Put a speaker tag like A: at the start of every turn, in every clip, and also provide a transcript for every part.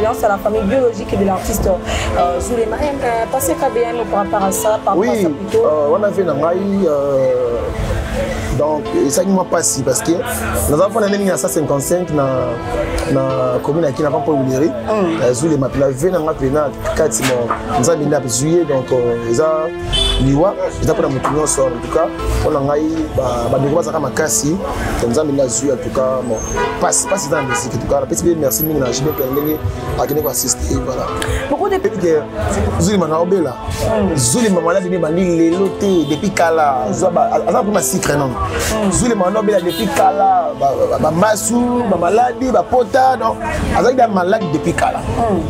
A: Condoléances à la famille biologique de l'artiste Zulema. Passez KBM par rapport à ça, par
B: oui,
A: rapport à ça plutôt.
B: On a fait dans donc esalaki mwa mpasi parce que naza fana ndenge na 155 na commune ya kina pampo wileri Zulema mpe lave na nga mpena kati mo Nzambe nde azwi ye. Donc eza liwa, eza mpona motu nyonso. En tout cas, mpona ngai, bandeko bazalaka makasi. Nzambe nde azwi. En tout cas, bon, pasi pasi eza na musique. En tout cas, napesi mpe merci mingi na JB mpe ndenge akende koassiste, voilà.
A: Beaucoup de
B: ke Zulema na obela, Zulema maladi nde bandi lelo te, depuis kala aza mpona sucre nono. Zulema wana obela depuis kala, bambasu, bamaladi, bapota. Donc azalaki da malade depuis kala.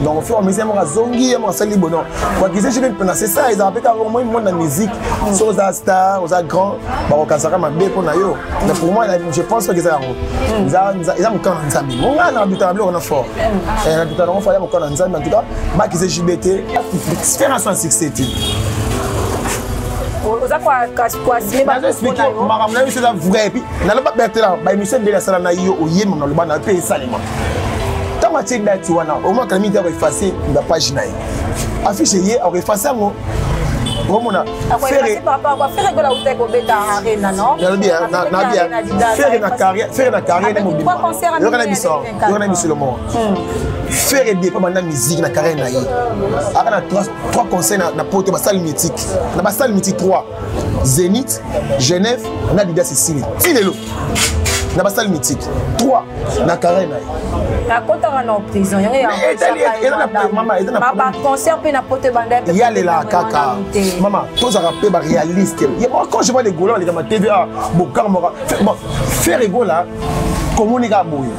B: Donc au fur et à mesure moko azongi, ye moko asali bo. Donc koakize JB mpena, c'est ça. Ezala mpe kaka moi monde na musique. So oza star, oza grand, bakokasaka mabe mpo na yo. Mais pour moi, je pense pas que eza yango, eza mokano na Nzambe. Monga na dutaka biloko na fort, na dutaka nango fort ya mokano na Nzambe. En tout cas, bakize JB te, faire un succès te.
A: Oza koassume.
B: Nazoexplike makambo na biso, eza vrai. Et puis naloba bertela baémission ebele asala na yo, oyema naloba na mpe esalema. Ntango atie date wana, omwakala mingi te, akoefface bapage na ye, affiche ye, akoefface yango, omona. Nalobi Ferre na carrière, Ferre na carrière ne mobimba, yoka na biso, yoka na biso. Lomo Ferre depa banda musique, na carrière na ye aka na trois concerts na poto, basale mythique, na basale mythique 3, Zénith, Genève na Adidas. Esili ti lelo na basale mythique 3 na carrière na ye.
A: Akotaka na prison. Baconcert mpe na poto ebanda.
B: Yalelaka kaka mama, tozalaka mpe baréaliste. Quand je vois les Gaulois baleka ma TV bokanga moko, bon, Ferre Gola komoni kaka boye,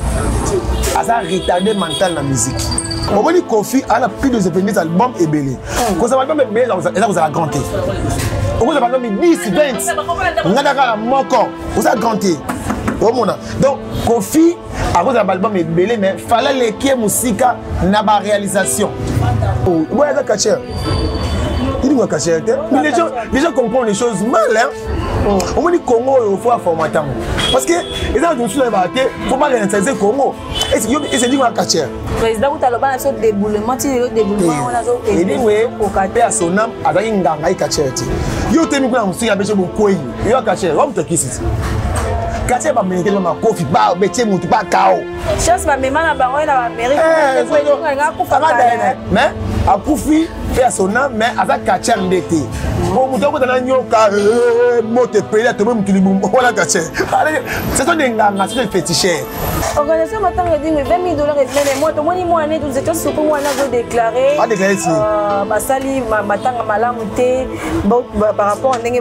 B: aza retardé mental na musique. Omoni Kofi ana plus de 70 album ebele. Kozala album ebele eza kozala grand te. Okozala album 10, 20, nga kaka moko, oza grand te, omona. Donc Kofi akozala baalbum ebele, mais Fally aleki ye mosika na baréalisation. Boya aza catcheur, ilinga catcheur te. Mais les gens comprennent les choses mal, hein. Omoni Congo oyo, faut aforma ntango, parce que eza bato mosusu nayebaka te, faut baréinitialiser Congo. Ese ndingo ya catcheur.
A: Président kuta aloba na biso déboulement, ti lelo déboulement wana.
B: Edingwe mpe ya sonam azalaki nganga, ye catcheur te. Yo otemi kuna mosika, biso bokwei yo ya catcheur wa moto akisi ti catcheur, bameneke makofi, betie motu bakao.
A: Chance bamema na bango na baamérique.
B: Mais akufi mpe ya sonam, mais aza catcheur nde te. Po moto akota na nyoka, moto epeli, atobe motu libumu, wana catcheur? Ce sont des nganga, ce sont des féticheurs.
A: Organisation matanga Edingwe, 20 000 $ ebele. Moi tomoni mwana nous étions surtout mwana azodéclare.
B: Adéclare ti.
A: Basali matanga malamu te par rapport ndenge.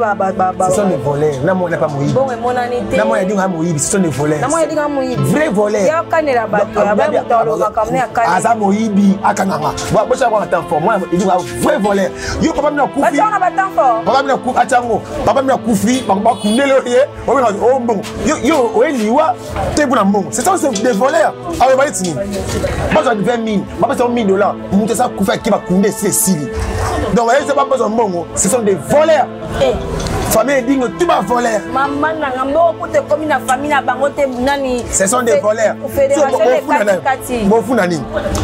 B: Ce sont des voleurs. Na mwana pa moyibi.
A: Bongo emonani te.
B: Na mwana Edingwe moyibi, ce sont des voleurs.
A: Na mwana Edingwe moyibi.
B: Vrai voleur.
A: Ya kanela bato ya ba moto alobaka mne akani.
B: Aza moyibi, akananga bosa kwa temps fort. Mwana Edingwe vrai voleur. Yo papa mina kufi.
A: Bato na ba temps fort.
B: Papa mina kufi, atiango papa mina kufi, bakundele ye o mbongo. Yo oyeliwa te mpona mbongo. C'est ça, c'est des voleurs. Awa baleti nini? Bazwa 20 000, bapesa 1000 $, moto eza kufi, ake bakunde, esi esili. Donc bayebisa bazwa mbongo, ce sont des voleurs. Famille Edingwe tout bavoleur.
A: Mama nanga, mbongo kuta ekomi na famille na bango te, nani.
B: Ce sont des voleurs.
A: Fédération.
B: Bofuna nini?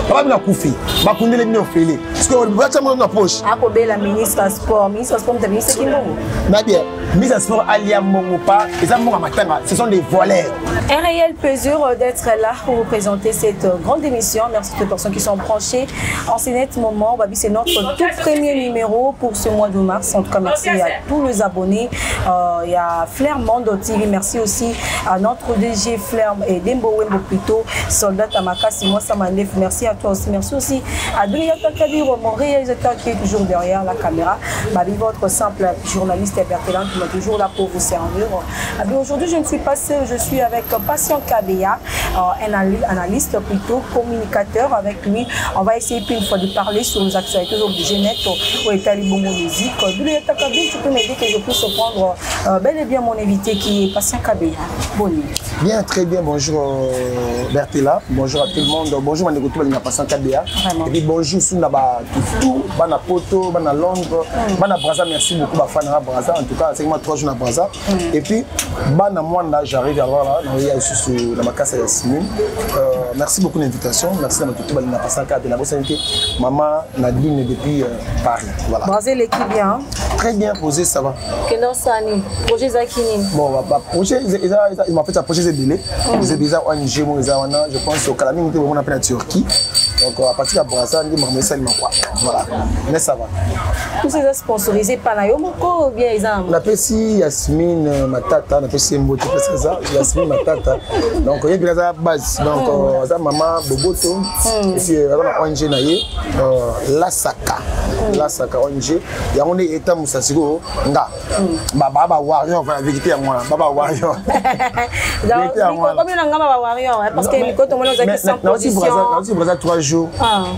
B: Papa bino akufi, bakundeli bino ofele, parce que batia mbongo na poche.
A: Akobela ministre ya sport, ministre ya sport moto abimisaki mbongo.
B: Na bien, ministre ya sport alia mbongo pa eza mbongo ya matanga. Ce sont des voleurs.
A: Un réel plaisir d'être là pour vous présenter cette grande émission. Merci à toutes les personnes qui sont branchées en ce net moment. Babi, c'est notre tout premier numéro pour ce mois de mars. En tout cas, merci à tous les abonnés. Il y a Flair Monde TV. Merci aussi à notre DG Flair et Dembo Wembo plutôt, soldat Tamakasi, moi Samandef. Merci à toi aussi. Merci aussi à Dunia Kabiro, mon réalisateur qui est toujours derrière la caméra. Babi, votre simple journaliste Berthelin qui est toujours là pour vous servir. Aujourd'hui, je ne suis pas seule, je suis avec Patient Kabeya, un analyste plutôt communicateur. Avec lui, on va essayer puis une fois de parler sur les actualités obligées net au Etali Bongo Musique. Tu peux m'aider que je puisse reprendre bel et bien mon invité qui est Patient Kabeya. Bonne.
B: Bien, très bien. Bonjour Bertela. Bonjour à tout le monde. Bonjour Mandeko Tout Patient Kabeya. Et puis bonjour Sunda ba tout, bana Poto, bana Londres, bana Brazza. Merci beaucoup ba fan Brazza. En tout cas, c'est moi 3 jours à Brazza. Et puis bana Mwanda, j'arrive avant là, dans il y a sous la Makassa Yasmine. Merci beaucoup de l'invitation. Merci à tout le Patient Kabeya. Maman Nadine depuis Paris. Voilà.
A: Brazza l'équipe bien.
B: Très bien posé, ça va.
A: Kendo Sani, projet Zakini.
B: Bon, bah, projet, en fait, ça projet Zébélé. Zébélé ONG, je pense, au Calamine, on appelle la Turquie. Donc, à partir de Brazza, on dit, quoi. Voilà. Mais ça va.
A: Tout ça sponsorisé par la Yomoko ou bien ils ont.
B: On appelle si Yasmine Matata, on appelle si Mboto, ça, Yasmine Matata. Donc, il y a la base. Donc, ça, maman Boboto, et puis, ONG, la Saka. La Saka ONG. Il y a un état Moussasiko, nga. Baba warrior, la vérité à moi. Baba warrior.
A: Donc, comme il y a un baba warrior, parce que quand on a sans position.
B: Aussi Brazza 3 jours.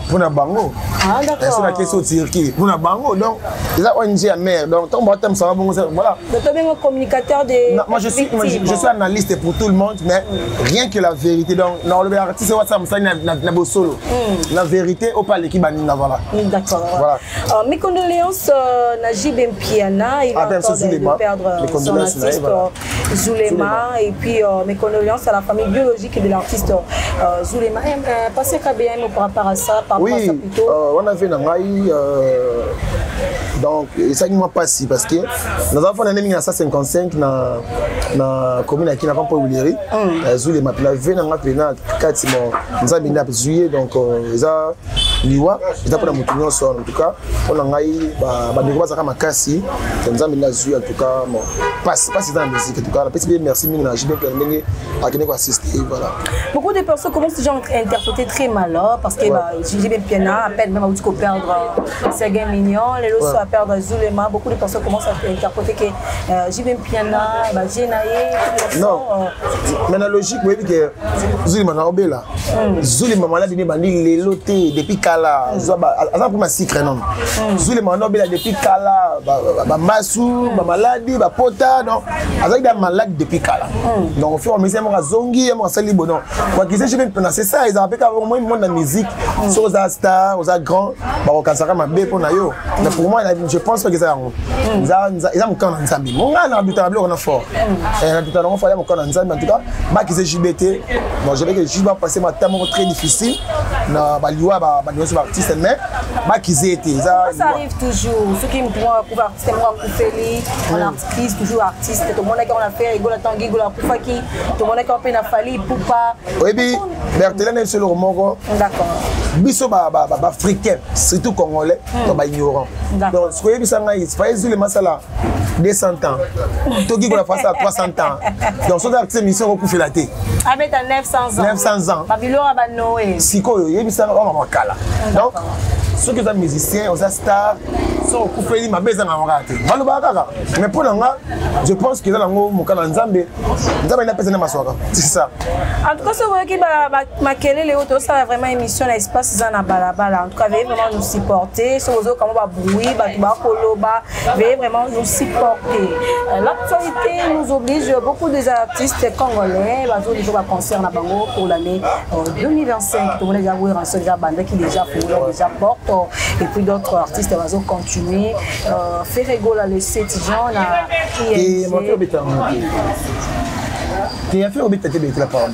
B: Pour na bango.
A: Ah d'accord.
B: C'est la question Turquie. Pour na bango donc eza ONG ya mère. Donc tant bon ça va bon voilà.
A: Donc toi même communicateur de
B: Non, moi je suis analyste pour tout le monde mais rien que la vérité. Donc non le artiste WhatsApp ça na bosolo. La vérité au pas l'équipe banina voilà.
A: D'accord.
B: Voilà.
A: Mes condoléances Najib Mpiana, il va encore de perdre son artiste Zulema, et puis mes condoléances à la famille biologique de l'artiste Zulema. Passez KBM par rapport à ça, par rapport à ça plutôt.
B: On a fait Nangaï, donc ça ne m'a pas si parce que nous avons fait un ami à 155 dans la commune qui n'a pas Poulieri, Zulema, puis la vie n'a pas 4 nous avons mis donc ça liwa eza mpona motu nyonso en tout cas mpona ngai bandeko bazalaka makasi nzambe nde azwi en tout cas bon passe passe eza na musique en tout cas napesi mpe merci mingi na JB Mpiana ndenge akende koassister voilà.
A: Beaucoup de personnes commencent déjà à interpréter très mal parce que JB Mpiana à peine même auti koperdre Seguin Mignon, lelo so aperdre Zulema, beaucoup de personnes commencent à interpréter que JB Mpiana baje na ye.
B: Non, mais na logique oyebi ke Zulema na obela Zulema maladi ne bandi lelo te depuis kala aza mpona sucre non Zulema wana obela depuis kala bambasu bamaladi bapota donc azalaki da malade depuis kala. Donc au fur et à mesure moko azongi ye moko asali bo donc wakise JB Mpiana c'est ça ezala mpe kaka moi monde na musique soki oza star oza grand bakokanisaka mabe mpo na yo mais pour moi je pense pas que eza yango eza mokano na nzambe monga na bitaka biloko na fort na bitaka nango fort ya mokano na nzambe en tout cas bakise JB te. Bon, je vais que JB va passer ma temps très difficile na baliwa ba nyonso ba artiste mais bakise te
A: ça arrive toujours ceux qui me prend pour artiste moi kufeli on artiste toujours artiste tout le monde qui on a fait rigola tangi gola kufaki tout le monde qui on peine fali poupa
B: oyebi Bertela na biso eloko moko
A: d'accord
B: biso ba africain surtout congolais to ba ignorant donc ce koyebisa ngai faye zule masala 200 ans toki kola face à 300 ans donc soki artiste mission okufela te
A: abeta 900 ans
B: 900 ans
A: babiloko ba Noé
B: sikoyo oyebisanga oyo makala donc soki oza musicien oza star soki okufeli mabe ezanga yango kaka te balobaka kaka mais mpo na nga je pense que eza nango mokana nzambe nzambe nde apesa nde maswaka c'est ça.
A: En tout cas soki oyoki makelele oyo tosala vraiment émission na espace eza na balabala en tout cas veuillez vraiment nous supporter soki ozoyoka mwa babruit bato bakoloba veuillez vraiment nous supporter. L'actualité nous oblige beaucoup des artistes congolais bazo déjà ba concert na bango pour l'année 2025 tout le monde déjà Werrason déjà bandaki déjà pour déjà porte et puis d'autres artistes bazo continuer Ferre Gola le 7 juin na
B: ING. Te affaire obeta te betela parole.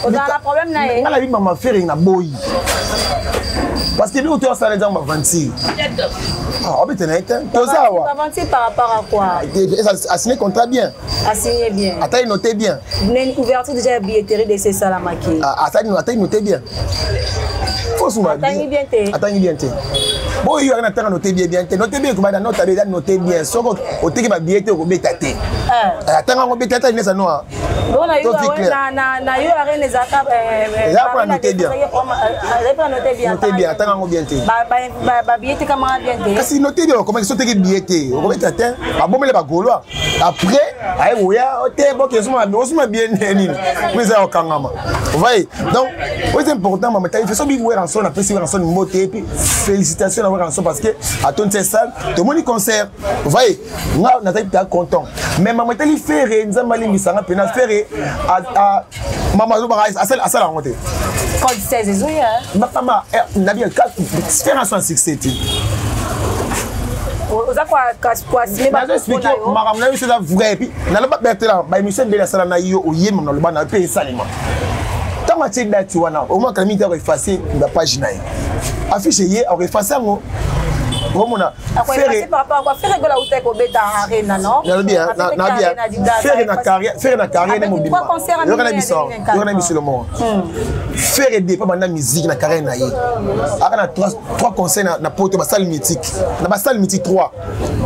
A: Ozala na problème na ye
B: nga nayebi mama Ferre na boyi parce que biloko to asala nzambe aventure obeta na ye te toza awa
A: aventure par rapport à quoi
B: asigné contrat bien
A: asigné bien
B: ata noté bien
A: ouverture déjà ya billetterie de esalamaki
B: ata noté bien
A: atangi bien te
B: atangi bien te boyo yo akana tanga noté bien bien te noté bien kobanda nota bien noté bien soki oteki babillet te okobeta te atanga yango beta ata inesa noa
A: bon na yo na yo arene ezalaka
B: eza mpona noté bien
A: noté bien
B: noté bien atanga yango bien te
A: babillet te kamaka bien te
B: kasi noté bien okomaki so oteki billet te okobeta te babomele bagaulois après. Aye koya te boke osuma bien nini po eza ya kokangama. Voyez, donc oyo eza important, mama tali so big Werrason, napesi Werrason mbote et puis félicitations na Werrason parce que atondisi salle, tomoni concert. Voyez, nga nazali mpenza content, mais mama etali Ferre, Nzambe alimbisanga mpena Ferre, mama azobaka asala yango te.
A: Code 16 ezoya.
B: Mama nabi Ferre aso succès te.
A: Oza koassume.
B: Nazo makambo na yo eza vrai. Et puis naloba bertela baémission ebele asala na yo, oyema naloba na yo mpe esalema. Ntango atie date wana, omwaka mingi te, akoefface bapage na ye, affiche ye akoefface yango, omona.
A: Nalobi
B: Ferre na carrière ne mobimba, yoka na biso, yoka na biso lomo Ferre depa banda musique na carrière na ye, aka na trois concerts na poto, basale mythique, na basale mythique 3,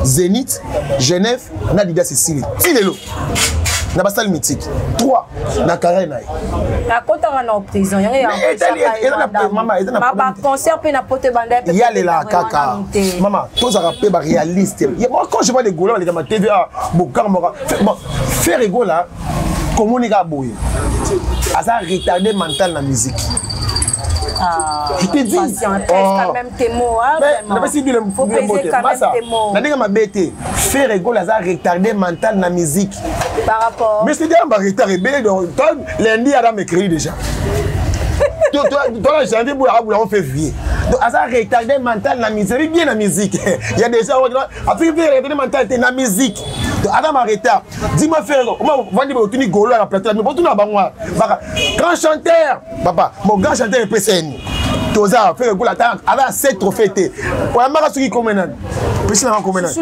B: Zénith, Genève na Adidas. Esili ti lelo na basale mythique 3 na carrière na ye.
A: Akotaka na prison yango, baconcert mpe na poto ebanda.
B: Yalelaka kaka. Mama, tozalaka mpe baréaliste. Moi, quand je vois les Gaulois baleka ma TV bokanga moko, bon, Ferre Gola komoni kaka boye, aza retardé mental na musique.
A: Ah,
B: je te dis.
A: Oh. Quand même tes mots, hein,
B: napesi bino mbote masa na ndenge mabe te. Ferre Gola aza retardé mental na musique.
A: Par rapport
B: Mais c'est bien, baretard ebele. Donc toi, lundi aza mercredi déjà, toi janvier boya abula en février. Donc aza retardé mental na musique, bien na musique. Il y a déjà afiki mpe retardé mental te na musique. Donc aza ma retard. Dis-moi, Ferre, vandi boye, otuni golo na plateau, botuna bango baka grand chanteur. Papa, mon grand chanteur epeseni toza Ferre Gola ata aza sept trophée te. Oyambaka soki kome nani, pesi nanga kome nani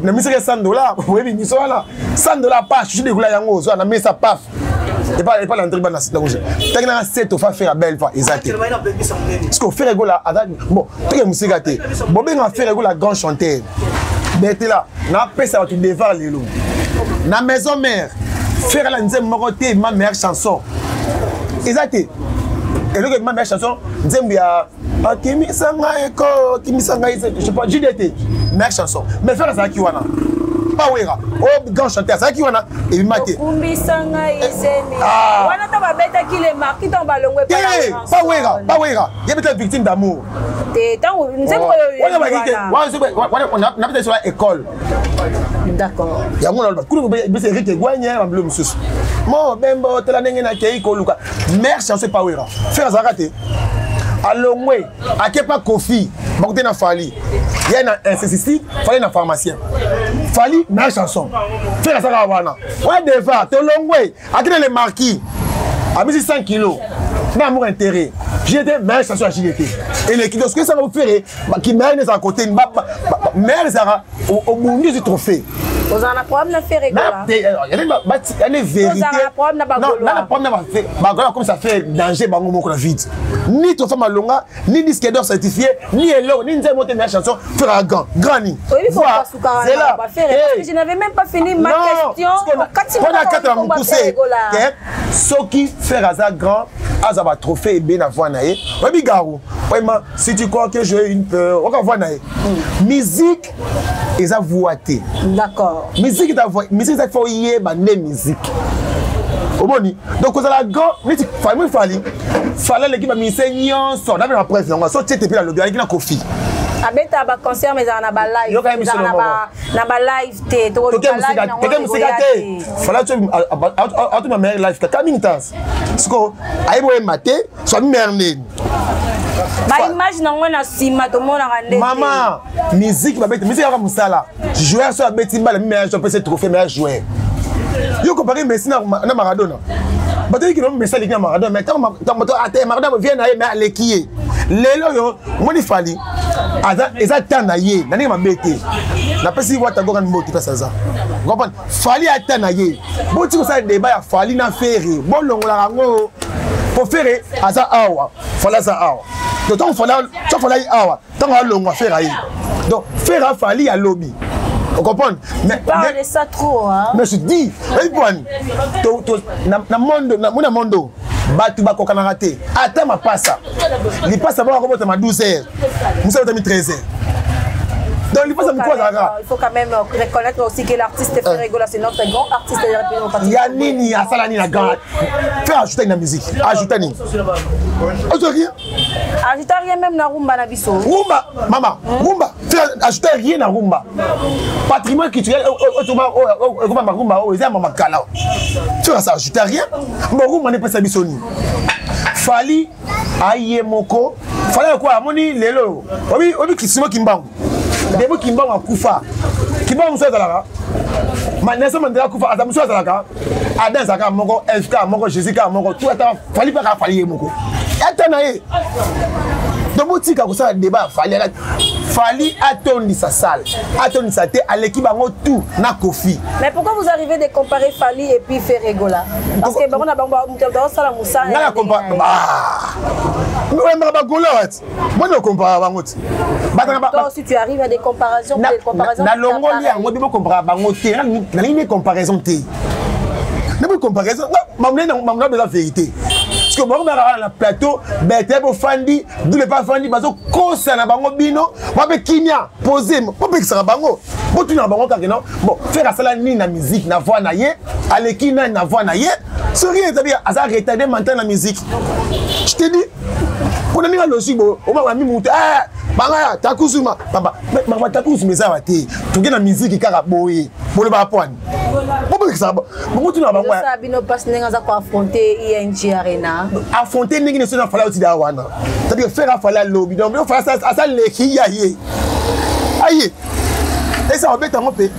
B: na misaki 100 $. Oyebi miso wana 100 $ pa chuchu de Gola, yango ozwa na mesa paf epa landri bana tangi nanga sept ofa Ferre belle fa eza te, parce que Ferre Gola aza bon toke mosika te. Bobenga Ferre Gola grand chanteur, betela napesa bato devoir lelo na maison mère. Ferre la nzembo moko te ma meilleure chanson eza te. Eloko ma meilleure chanson, nzembo ya akimisa ngai eko akimisa ngai, je sais pas, JDT meilleure chanson. Mais Ferre azalaki wana, pa Wera o grand chanteur azalaki wana, ebima te.
A: Okumbisa ngai zemi wana to babetaki le marquis ntango balongwe.
B: Pa Wera, pa Wera ye beta Victime d'amour.
A: Te, ntango nzembo
B: oyo napeta biso école.
A: D'accord.
B: Yango naloba kuna biso Erik Egwanye bambilo mosusu mo bembo tala ndenge nakei koluka meilleure chanson pa Wera. Ferre azalaka te, alongwe akepa Kofi, bakute na Fally, ye na incessicide, Fally na pharmacien, Fally meilleure chanson. Ferre azalaka wana wa deva tolongwe, akende le marquis, abisi 100 kilo na amour intérêt, JT meilleure chanson ya JT eleki. Donc soki esanga Ferre kimeilleure nde ezala kote meilleure, ezalaka obundi, ozwi trophée.
A: Ozala na problème na Ferre Gola?
B: Yani vérité, na problème na Bagaulois comme ça fait danger bango moko na vide, ni trophée malonga, ni disque d'or certifié, ni eloko, ni nzembo te meilleure chanson. Ferre grand grand ni.
A: C'est là, je n'avais même pas fini ma question.
B: Mpona kati na mokuse, soki Ferre aza grand, aza batrophée ebe na voix na ye, oyebi garu oyema si tu crois que j'ai une peur, oka voix na ye. Musique eza voix te.
A: D'accord.
B: Musique eza voix, musique eza faut oyeba nde musique omoni. Donc kozala grand neti Fally, Fally, Fally aleki bamusicien nyonso nabe na preuve yango so tie te mpe nalobi aleki na Kofi.
A: Abeta baconcert, mais ezala na balive, na balive te.
B: Toke mosika te, Fally atuma meilleur live kaka mingi tas siko ayebi oyemba te, so ami meilleur ndeni.
A: Baimage nango na nsima tomonaka nde.
B: Mama, musique babeti, musique yaka mosala joueur so abeti mbala mi meilleur joueur, pese trophée meilleur joueur. Yo compare Messi na Maradona, bato yiki no Messi aleki na Maradona, mais ntango bato ate Maradona vie na ye, mais aleki ye. Lelo oyo moni Fally eza temps na ye na ndenge mabe te. Napesi wata goka mbote place aza comprendre Fally ata na ye. Boti kosala débat ya Fally na Ferre, bolongolaka yango po Ferre aza awa, Fally aza awa. Donc ntango Fally, so Fally ayi awa, ntango alongwa Ferre aye, donc Ferre afali alobi, on comprend.
A: Mais parle de ça trop, hein.
B: Mais je dis oyebi pwani na monde, na monde bato bakokanaka te. Ata mapasa lipasa boko akobotama 12 heures, mosu abotami 13 heures. Donc Donc lipasa moko azalaka.
A: Il faut quand même reconnaître aussi que l'artiste Ferre Gola, c'est notre grand artiste de la République démocratique.
B: Ya nini asala nini na grand Ferre? Ajouta nini na musique? Ajouta nini? Ozo rien.
A: Ajouta rien même na rumba na biso.
B: Rumba, mama, rumba. Ferre ajouta rien na rumba. Patrimoine culturel okoma marumba oyo eza mama kala. Ferre asa ajouta rien. Bon, rumba nde epesa biso nini? Fally aye moko, Fally akoa amoni lelo obi obi kisimo Kimbangu. Debo Kimbangu akufa, Kimbangu mosusu azalaka, Nelson Mandela akufa, aza mosusu azalaka, Adam azalaka moko, FK moko, Jésus kaka moko, tout ata Fally mpe kaka Fally ye moko ata na ye. Donc botika kosala débat ya Fally. Fally atondisa salle, atondisa te, aleki bango tout na Kofi.
A: Mais pourquoi vous arrivez de comparer Fally et puis Ferre Gola? Parce que bango na bango mutu azosala mosala.
B: Nga na compare oyembaka bagola wati boni okompara bango ti.
A: Toi aussi, tu arrives à des comparaisons, des comparaisons.
B: Nalongoli yango bi bokompara bango te, nalingi ne comparaison te, naboyi comparaison. Mamuna eza vérité, parce que bango baka na plateau bete bofandi dule pa fandi, bazokosa na bango. Bino bape kimia pose, bopekisaka bango, botunaka bango kaka non. Bon, Ferre asala nini na musique? Na voix na ye aleki nani? Na voix na ye soki ezabi aza retardé mental na musique, je te dis. Mpona ndenge logique boye omami mutu banga takusuma papa, makambo takusuma eza wa te. Toke na musique kaka boye, bolobaka pwani, bopekisaka botuna bango.
A: Ezosala bino mpasi ndenge aza koaffronter ING Arena.
B: Affronter ndenge nyonso na Fally otida wana, c'est-à-dire Ferre afali alobi, donc Fally aza leki ya ye, aye esa obeta yango mpe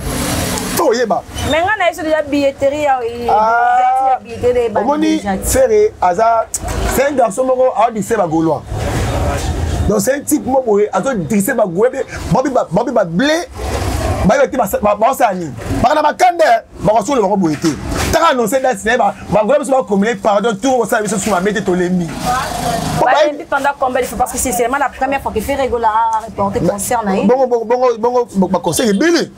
B: fo oyeba.
A: Mais nga na ye so déjà billetterie ya billetterie.
B: Omoni, Ferre aza, c'est un garçon moko aodise bagaulois. Donc c'est un type moko boye azodrise bagaulois, babi bablé bayeba te baosala nini, baka na bakande bakosolo bango boye te. Taka annonce date na ye, bagaulois biso bakomele pardon, tour osala biso su mabe te, tolembi.
A: Balembi pendant combien de fois? Parce que c'est seulement la première fois que Ferre Gola a reporté concert na ye.
B: Bongo bongo bongo baconcert ebele,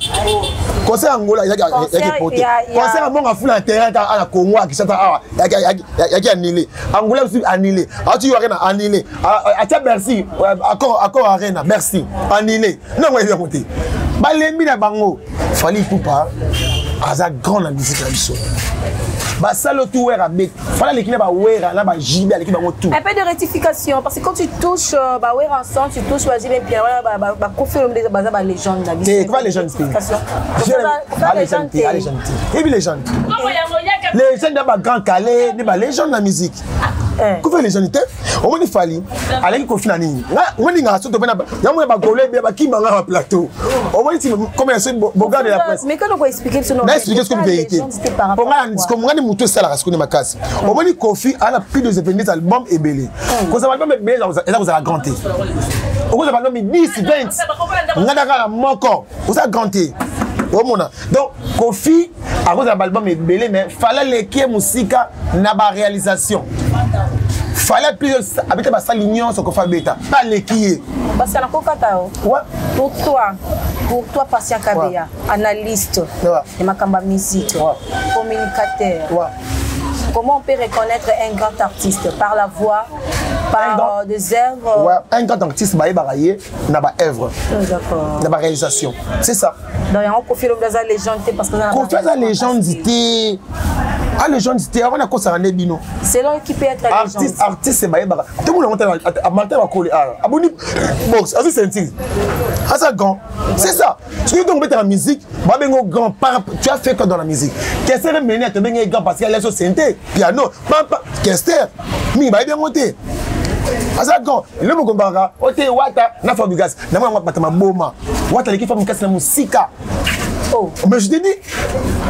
B: concert Angola yaki porté, concert mbongo afula na terrain ta na Congo akisata awa yaki annulé, Angola biso annulé, ati yo Arena annulé, atia Bercy, Accor Arena Bercy annulé. Nango yebi yango te, balembi na bango. Fally Ipupa aza grand na musique na biso, basala tu Wera abeti, Fally aleki na bawera na bajibe, aleki bango tout.
A: Un peu de rectification, parce que quand tu touches bah Wera ensemble, tu touches ba JB Pierre, ba ba ba Koffi Olomide, baza ba légende na biso.
B: Te ba légende te, ba légende te, ba légende te, ebi légende, légende ya bagrand calé nde balégende na musique. Kofi légende te. Omoni, Fally aleki Kofi na nini? Omoni ngaka so tope yango ya bagolo ebia bakimanga na plateau. Omoni ti comme ya Bogard de la presse.
A: Mais quand on expliquer biso?
B: Na expliquer sikoyo vérité ponga ni motu esalaka sikoyo makasi. Omoni, Kofi ana plus de 70 album ebele. Kozala album ebele eza kozala grand te. Okozala album 10, 20, nga kaka na moko, oza grand te. Omona, donc Kofi akozala baalbum ebele, mais Fally aleki ye mosika na baréalisation. Fally plus abeta basali nyonso Kofi abeta, mpe aleki ye.
A: Parce que nakokata yo. Pour toi, Patient Kabeya, analyste de makambo ya musique, communicateur, comment on peut reconnaître un grand artiste? Par la voix, par des œuvres?
B: Ouais, un grand artiste bayebaka ye na baœuvre, na baréalisation, c'est ça.
A: Donc yango Kofi Olomide aza légende te parce que
B: Kofi aza légende te, a légende te, yango nakosaka nde bino.
A: Selon qui peut être
B: artiste, artiste bayebaka tomona yango te. Martin Bakole aboni boxe, azo ceinture, aza grand, c'est ça. Soki ntongo obetaka musique, babengo grand par tu as fait quoi dans la musique? Kester mene tobenge grand parce que alesi synthé piano pampa. Kester mingi bayebi yango te, aza grand. Lelo mokombaka o te Wata na Fabregas, namona yango bato maboma. Wata aleki Fabregas na mosika.
A: Oh.
B: Mais je te dis,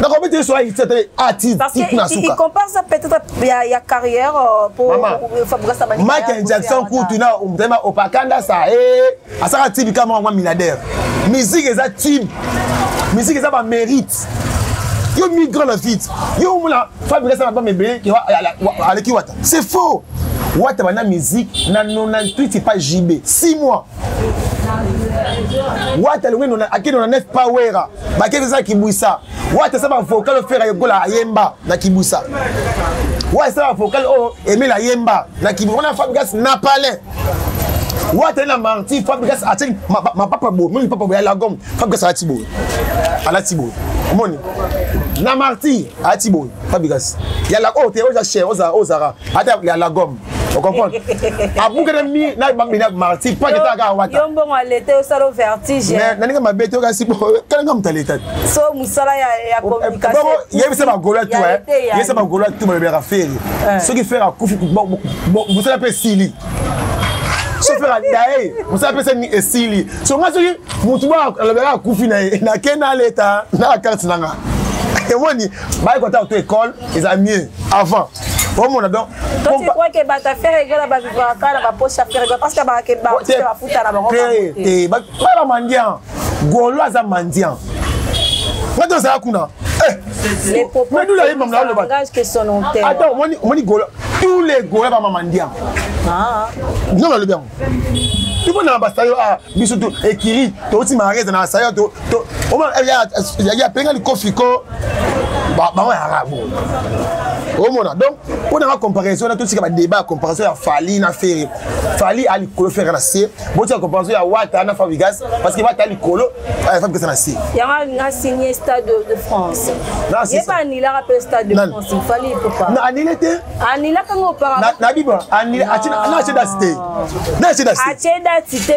B: nakobeti so ayi te ati.
A: Parce que il compare ça peut-être il y a carrière pour Fabregas.
B: Michael Jackson kutu na omutema opakanda sa eh asaka tibi kama mwa milliardaire. Musique eza tube, musique eza ba mérite. Yo migrant na vite, yo omona Fabregas na ba mebele aleki Wata, c'est faux. Wata bana musique na 98 pas JB 6 mois. Wata longwe ake 99 pa Wera, bakeki eza Kibwisa. Wata esa bavocal oyo Ferre Gola ayemba na Kibwisa. Wata esa bavocal oyo Emile ayemba na Kibwisa wana. Fabregas na palais. Wata na Marti, Fabregas atie mapapa boye, moni papa boye ya lagom, Fabregas alati boye. Alati boye. Omoni? Na Marti alati boye, Fabregas. Ya la oh te oza cher, oza ozara. Ata ya lagom. Ocomprendre? Abukana mi na bambi na Marti, pas que ta wata.
A: Yo mbongo alete osala vertige.
B: Mais na ninga mabe te kasi kala nga mutaleta.
A: So musala ya ya communication.
B: Bongo yebisa ba Gaulois tout hein. Yebisa ba Gaulois tout balobelaka Ferre. Soki Ferre akufi mosala mpe esili. So Ferre adaye mosala mpe esali esili. So nga soki motu ba alobelaka akufi na ye nake naleta na carte na nga. Emoni baye kota auto école eza mieux avant. Omona donc
A: Toi, tu crois que bato ya Ferre Gola bavivaka kaka na bapoche ya Ferre Gola parce que bafuta na bango
B: te bala mendiant Gaulois aza mendiant nga tozala kuna.
A: Les propos langage que son hôtel.
B: Attends, omoni Gaulois, tous les Gaulois ba mendiant.
A: Ah.
B: Non, nalobi yango. Tout le monde na basayo ah biso to ekiri to ti mareza na basayo to to omona ya ya penga likofi ko ba ba ya rabo. Omona donc mpo na nga comparaison na totika badébat ya comparaison ya Fally na Ferre. Fally a likolo, Ferre na se. Botika comparaison ya Wata na Fabregas parce que Wata likolo, Fabregas na se.
A: Yango nga signé Stade de France. Ye ba annulaka mpe Stade de France, Fally Ipupa.
B: Na annulé te.
A: Annulaka ngo auparavant.
B: Na biba annulé na atie date te. Na atie date.
A: Atie date te.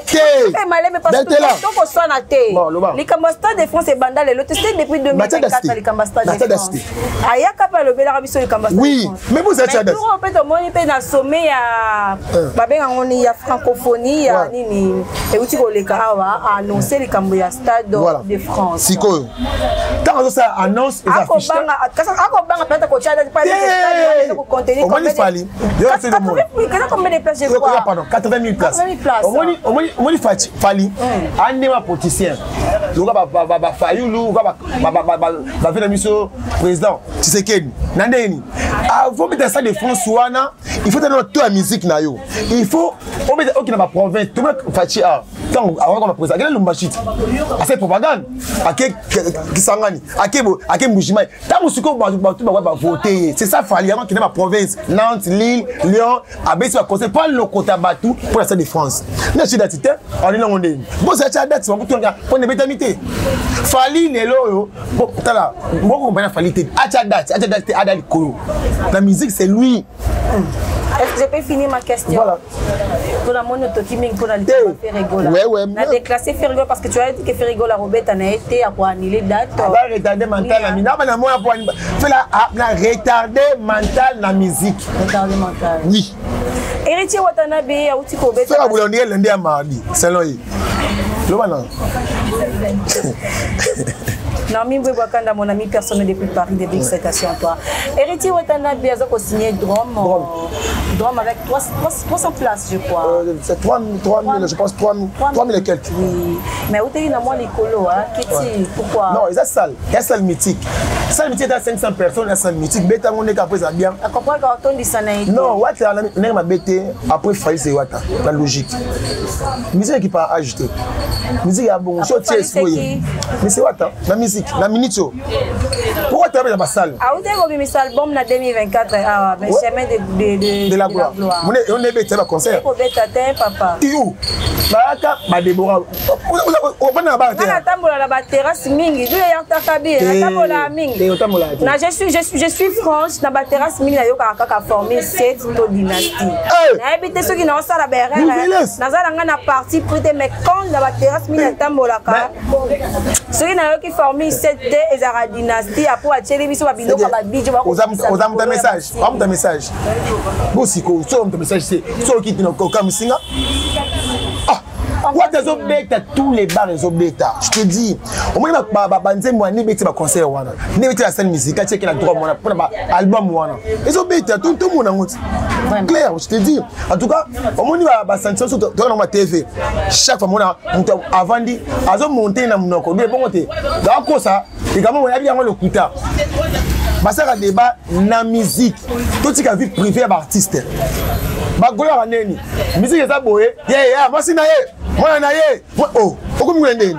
A: Te maleme parce que tokoswana te. Likambo Stade de France ebanda lelo te, c'était depuis 2024 likambo Stade de France. Ayaka mpe alobelaka biso likambo.
B: Oui, mais vous êtes
A: date. Tour mpe tomoni mpe na sommet ya babenga ngo ni ya francophonie ya nini euti koleka awa, annonce likambo ya Stade de France.
B: Sikoyo ntango azosala annonce eza affiche.
A: Akobanga peut-être kotia date.
B: Omoni Fally.
A: Combien de places, je crois?
B: Pardon, 80 000 places.
A: 80 000 places.
B: Omoni, omoni, omoni Fally andema politicien loka bafayulu bafe na biso président Tshisekedi na ndeni. Avant beta Stade de France wana, il faut tana to ya musique na yo, il faut obeta okina baprovince. Tomona Fatshi a ntango awaka président akende Lubumbashi te, asali propagande, ake Kisangani, ake ake Mbujimayi. Ntango sikoyo bato bakoya bavote ye. C'est ça Fally. Yango akende baprovince, Nantes, Lille, Lyon, abeti baconseil mpo alokota bato mpo na Stade de France. Na tie date te, alinango ndeni bozala tia date bakutonga mpo na ebetami te. Fally lelo oyo tala moko kompani ya Fally te, atia date, atia date te, ada likolo na musique, c'est lui.
A: Est-ce que je peux finir ma question?
B: Voilà.
A: Pour la moni otoki mingi mpona likambo Ferre Gola.
B: Ouais.
A: Na déclassé Ferre Gola parce que tu as dit que Ferre Gola robeta na ye te ya koannuler date.
B: Aza retardé mental na mina bana moya po fela na retardé mental na musique.
A: Retardé mental.
B: Oui.
A: Héritier Watanabe auti kobeta.
B: Fela bula ndenge lundi ya mardi selon ye. Loba na.
A: Naomi Mbwebwakanda, mon ami personnel depuis Paris, des big salutations à toi. Héritier Watanabe a signé Drum, Drum avec 3, 300 places, je crois.
B: C'est 3 000, je pense 3 000 et quelques.
A: Oui. Mais où t'es dans l'écolo, hein? Kitty, pourquoi?
B: Non, il y a salle, il y a salle mythique. Salle mythique, il y a 500 personnes, il y a salle mythique. Beta, on est après ça bien.
A: Tu comprends quand on dit ça?
B: Non, Wata, on est ma bête, après Fally, c'est Wata, la logique. Musique qui part ajouter. Musique, il y a bon, je suis mais c'est Wata, la musique, la minute. Pourquoi tu as la salle?
A: Ah, où t'es mis album na 2024, ah, mais chemin de
B: la gloire. On est bête, c'est concert.
A: Bête, papa.
B: Iou. Bayaka, ba Déborah. On na ba
A: te. Na tambola na ba terrasse mingi. Du ya takabi, na tambola mingi. Na je suis franche, na ba terrasse mingi na yoka kaka formule 7 to dynastie. Na yebi te soki na osala ba erreur. Naza na nga na parti pris te, mais quand na ba terrasse mingi na tambolaka, soki nayoki formule 7 te, ezalaka dynastie. Apo atieli biso babiloko ba DJ.
B: Oza muta message, omuta message. Bosiko, so omuta message te. Soki tina okamisinga. Ah, Wata ezobeta, tous les bars ezobeta, je te dis. Omoni banzembo wana ebeti baconcert wana, nde ebeti la scène musique atiaki na droit wana mpona baalbum wana ezobeta. Tomona yango ti clair, je te dis. En tout cas, omoni basentiment so toka nango ba TV, chaque fois mona moto avandi azomonte na monoko be bongo te, akosa likambo oyabi yango lokuta. Basalaka débat na musique, totika vie privée ya baartiste. Bagolaka neni musique eza boye ye mwasi na ye, mwana na ye o okomi kuna ndeni.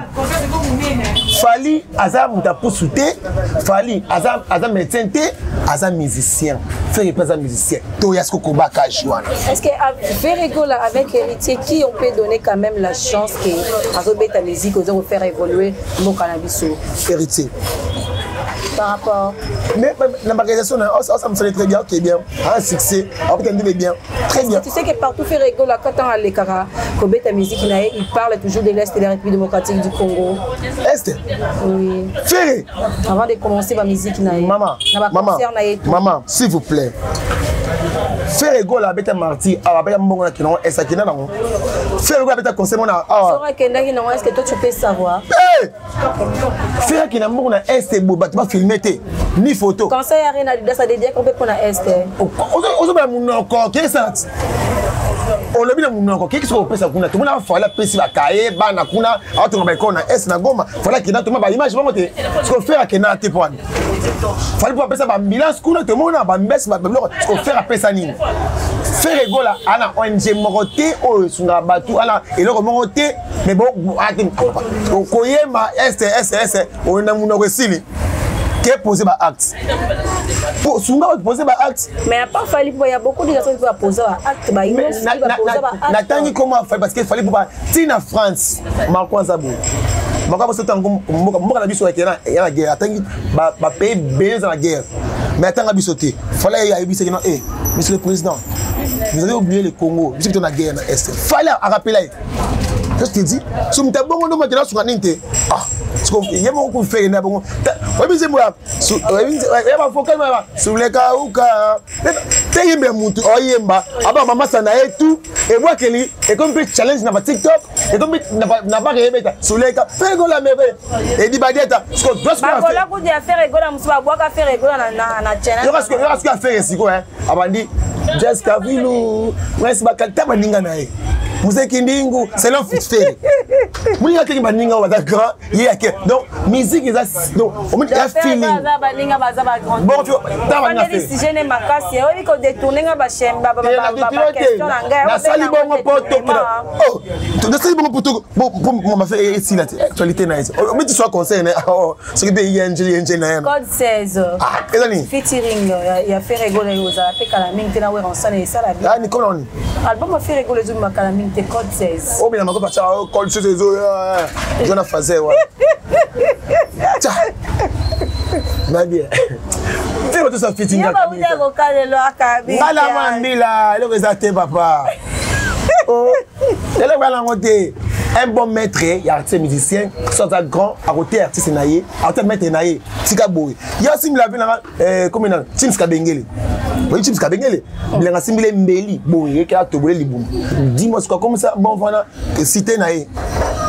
B: Fally aza moto apusu te, Fally aza médecin te. Aza musicien, Ferre mpe aza musicien. Toya siko kobakage wana.
A: Est-ce que Ferre Gola avec Héritier, qui on peut donner quand même la chance que azobeta musique oza kofaire évoluer mboka na biso?
B: Héritier.
A: Par rapport.
B: Mais la organisation, ça me sonne très bien, ok, bien. Un succès, après, bien. Très bien.
A: Tu sais que partout Ferre Gola, quand on a l'écart, kobeta musique, il parle toujours de l'Est de la République démocratique du Congo.
B: Est?
A: Oui.
B: Ferre.
A: Avant de commencer ma musique,
B: maman, maman, maman, s'il vous plaît. Ferre Gola abeta marti awa, abeta mbongo na kinango esakina nango. Ferre Gola abeta conseil mona awa.
A: Sora kendaki nango, est-ce que toi tu peux savoir?
B: Hey! Ferre akenda mbongo na Est bo bato ba filmer te ni photo.
A: Conseil Arena Adidas a dédié qu'on peut prendre Est.
B: Ozobala monoko kesa olobi na monoko keki soki opesa kuna tomona Fally apesi bakaye bana kuna aotonga baekole na Est na Goma. Fally akenda, toma baimage bongo te. Soki Ferre akenda te po wana Fally mpo apesa baambulance kuna, tomona bambese babiloko. Soki Ferre apesa nini? Ferre Gola ana ONG moko te oyo esungaka bato, ana eloko moko te. Mais bon, koyemba Est, Est, Est, oyo na monoko esili ke poser ba acte po sunga bato poser ba acte.
A: Mais à part Fally, il y a beaucoup de personnes qui peuvent poser ba acte, ba poser ba acte.
B: Natangi comment Fally, parce que Fally po ba tina France Marco Nzabo Marco Nzabo tango mboka mboka na biso ya na guerre, atangi ba pays belé dans la guerre, mais atanga biso te. Fally ya yebisa non, eh monsieur le président, vous avez oublié le Congo, biso na guerre na Est. Fally a rappelé. Qu'est-ce que tu dis? Si tu as bon nom, maintenant sur la ninte. Ah, il y a beaucoup de faire, il y a beaucoup. Oui, c'est moi. Il y a pas de sur les kauka. T'es yembe mutu, oh yemba. Ah bah maman ça n'a tout. Et moi Kelly, et comme petit challenge na TikTok, et comme na pas yembe sur les cas. Fais go la merveille. Et dit badieta. Ce qu'on doit se faire.
A: Bagola ku dia faire go la musuba boaka faire go na na na channel.
B: Il y aura ce qu'on fait ici quoi hein. Abandi Jessica Vilou, Prince Bakata baninga na ye. Muzeki Ndingu, c'est l'homme fixé. Muninga keki baninga baza grand, ye ake. Donc musique eza donc au moins ya feeling.
A: Baza baninga baza ba grand.
B: Bon tu ta baninga
A: fait. Si je n'ai makasi, oyebi ko détourner nga ba chaîne ba ba ba question na ngai.
B: Na sali bongo poto. Oh, na sali bongo poto. Bon pour ma fait ici là actualité na. Mais tu sois conseil na oh, ce qui be ING ING na.
A: Code 16.
B: Ah, ezani.
A: Featuring ya Ferre Gola oza pe kala mingi te na wer ensemble et ça la
B: vie. Ah ni comment on?
A: Album Ferre Gola zo makala mingi te code 16.
B: Oh mais na makopa cha code 16 zo. Je na fazer wa. Tcha. Na bien. Fais tout ça featuring.
A: Ya ba uta ko kale lo akabi.
B: Bala mambila, eloko eza te papa. Oh. Eloko bala ngote. Un bon maître, il y a artiste musicien, soit un grand à côté artiste naie, à côté maître naie, tika boy. Il y a sim la vie na comme na James Kabengele. Oui, James Kabengele. Il a similé Mbeli, bon, il a tobolé libum. Dis-moi ce quoi comme ça, bon voilà, cité naie.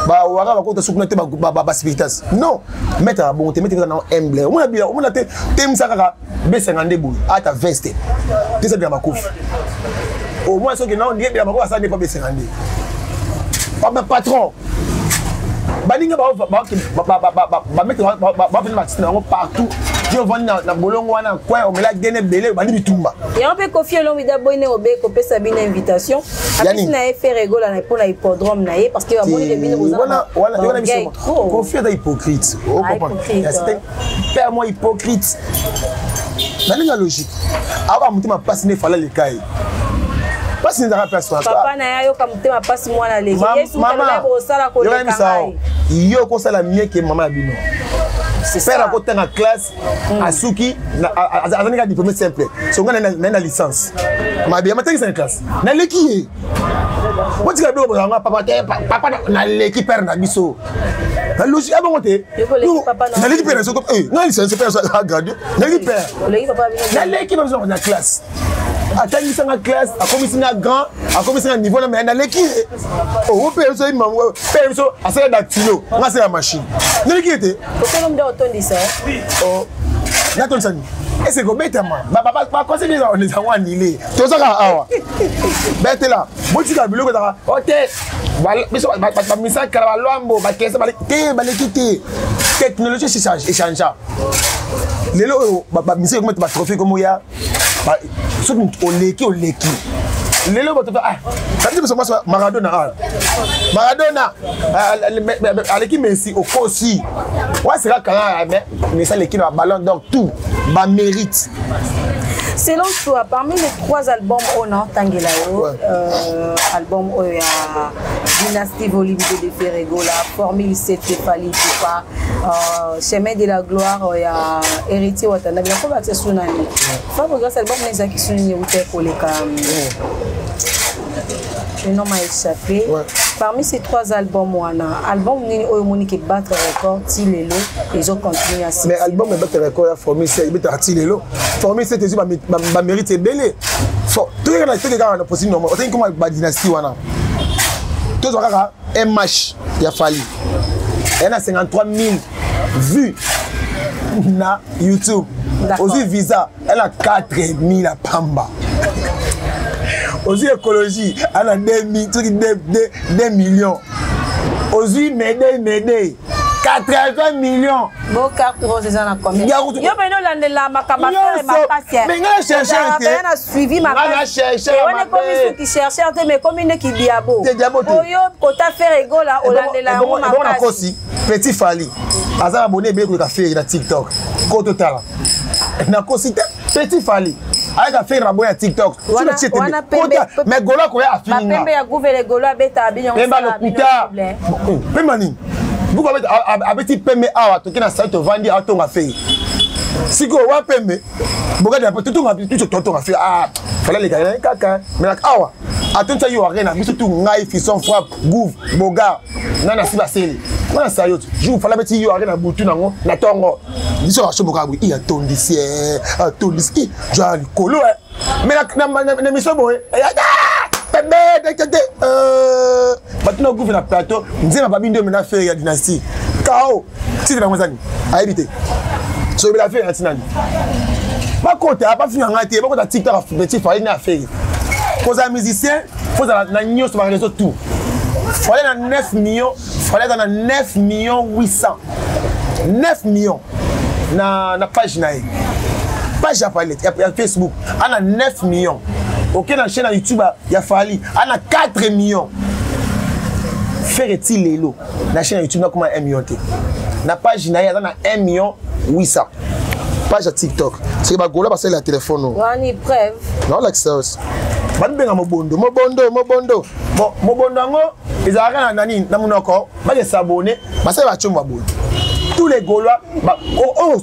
B: Ba wara ba kota sukuna te ba ba ba spiritas. Non, maître a bon te maître na humble. On a bien, on a te tem saka B52 boy, à ta veste. Te ça bien ma kouf. Au moins ceux qui n'ont rien bien ma kouf ça n'est pas B52. Papa patron. Baninga ba ba ba ba ba ba mettre ba ba ba ba partout. Yo vandi na bolongo wana coin omela gene belé bandi bitumba.
A: Ya mpe Koffi Olomide boyne obe kopesa bino invitation. Apesi na ye Ferre Gola na pona hippodrome na ye parce que bamoni ke bino boza
B: wana wana wana biso. Koffi aza hypocrite. O comprendre. C'est père moi hypocrite. Na linga logique. Aba mutima passe ne fala le kai. Pasi nzaka place wana.
A: Papa na ya yoka motema pasi mwana leki. Yesu
B: mama
A: kosala koleka ngai.
B: Yo kosala mieux que mama ya bino. Père akotanga classe asuki azani ka diplôme simple. So nga na na licence. Mabe matangisa na classe. Na leki ye. Botika biloko bozanga papa te papa na leki père na biso. Na logique abongo te. Na leki père na soko eh na licence père a gradué. Na leki père. Na leki papa na classe. Atangisa nga classe, akomisi nga grand, akomisi nga niveau na mais naleki. Oh père biso maman, père biso asala dactylo, nga asala machine. Naleki te.
A: Okolo mda otondisa.
B: Oh. Natondisa ni. Ese ko betama. Ba ba ba conseil bien on les a annulé. Tozaka awa. Betela, botika biloko zaka. Ote. Ba biso ba ba misa kala ba lwambo, ba kesa ba te ba leki te. Technologie échange. Lelo ba ba misa ko mettre ba trophée comme ya. Soki oleki oleki. Lelo bato ah kati biso mwasi Maradona, ah Maradona aleki Messi, okosi wasika kanga, mais Messi aleki na ballon d'or, tout bamérite.
A: Selon toi, parmi les trois albums oyo naotangela yo, ouais, album oyo ya Dynastie Volume 2 de Ferre Gola, Formule 7 de Fally Ipupa, Chemin de la Gloire ya Héritier Watanabe, nako bakisa su nani, Fabregas, album na ezalaki su nini euta koleka, le nom m'a échappé. Parmi ces trois albums wana, album nini oyo omoni ke battre record ti lelo, ezocontinue à
B: Mais album ebattre record ya Formule 7, ebetaka ti lelo. Formule 7 ezwi bamérite ebele. Toyeka kaka na possible normal, otangi koma badynastie wana, tozwa kaka mh ya Fally, eya na 53 000 vues na YouTube. Ozwi Visa, ela 4 000 apamba. Ozwi Écologie, ana 2 soki 2 millions. Ozwi Mayday Mayday, 80 millions.
A: Bo Carte Rose eza na combien? Yo mpe olandela makambo affaire makasi.
B: Mais nga na chercheur te.
A: Na suivi.
B: Nga na chercheur.
A: Wana ekomi soki chercheur te, mais ekomi nde kidiabo.
B: Te, diabo te.
A: Oyo kota Ferre Gola, olandela yango makasi.
B: Nakosi, petit Fally aza na bone ebele koleka Ferre na TikTok. Ko totala, nakosi te, petit Fally ayaka Ferre na bone ya TikTok. Mais Gola koya afininga.
A: Bapembe ya guvele, Golo abeta bino.
B: Pemba lokuta, pemba nini? Buku abeti pembe awa, toke na sali, tovandi, atonga Ferre. Sikoyo wa pembe bokadi totonga biso, totonga Ferre. Ah, fala leka kaka, mais awa atondisa yo arena biso tu, ngai Fiston Frappe, Gouve, Bogar nga na si basele wana sayo jour fala beti yo arena butu nango na ntongo, biso bashoboka boye, i atondisi, atondisi i jwa likolo. Mais na émission boye, pembe tete, bato na gouve na plateau, nzemba babi nde omena Ferre ya Dynastie kao titre yango ezani, ayebi te. Soyebela Ferre na ntinani, bakota bafinga ngai te, bakota TikTok, petit Fally na Ferre. Kozala musicien, kozala na nyonso, baréseau tout. Fally na 9 millions, Fally aza na 9 millions 800, 9 millions na page na ye, page ya Fally ya Facebook ana 9 millions. Oke na chaîne ya YouTube ya Fally, ana 4 millions. Ferre ti lelo na chaîne ya YouTube nakoma 1 million te. Na page na ye aza na 1 million 800, page ya TikTok. Soki bagola basalela telefone oyo.
A: Wani preuve.
B: Naolakisa yo, babibenga mobondo, mobondo, mobondo. Bon, mobondo yango ezalaka na nani na monoko, bake s'abonner, basali bacomba boye. Tous les Gaulois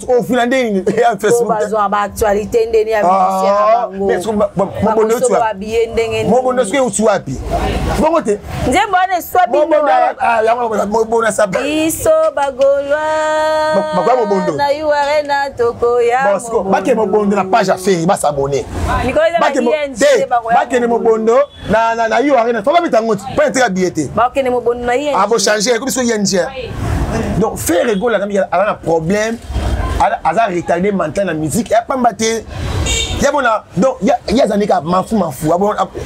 B: ofina ndenge ya Facebook.
A: Bazwa baactualité ndenge ya
B: mobondo. Mobondo soki euti wapi, bongo te.
A: Nzembo wana eswa
B: bino. Mobondo asa.
A: Biso bagaulois.
B: Bakoya mobondo.
A: Na U Arena tokoya.
B: Bakende mobondo na page ya Ferre, bas'abonner. Bakende mobondo na U Arena, fo babeta yango mpo etika billet te.
A: Bakende mobondo na
B: ye. Abochange, ekomi so ING. Donc Ferre Gola aza na problème, aza retardé mental na musique ya pamba te ya bona. Donc ye azali kaka mafu mafu,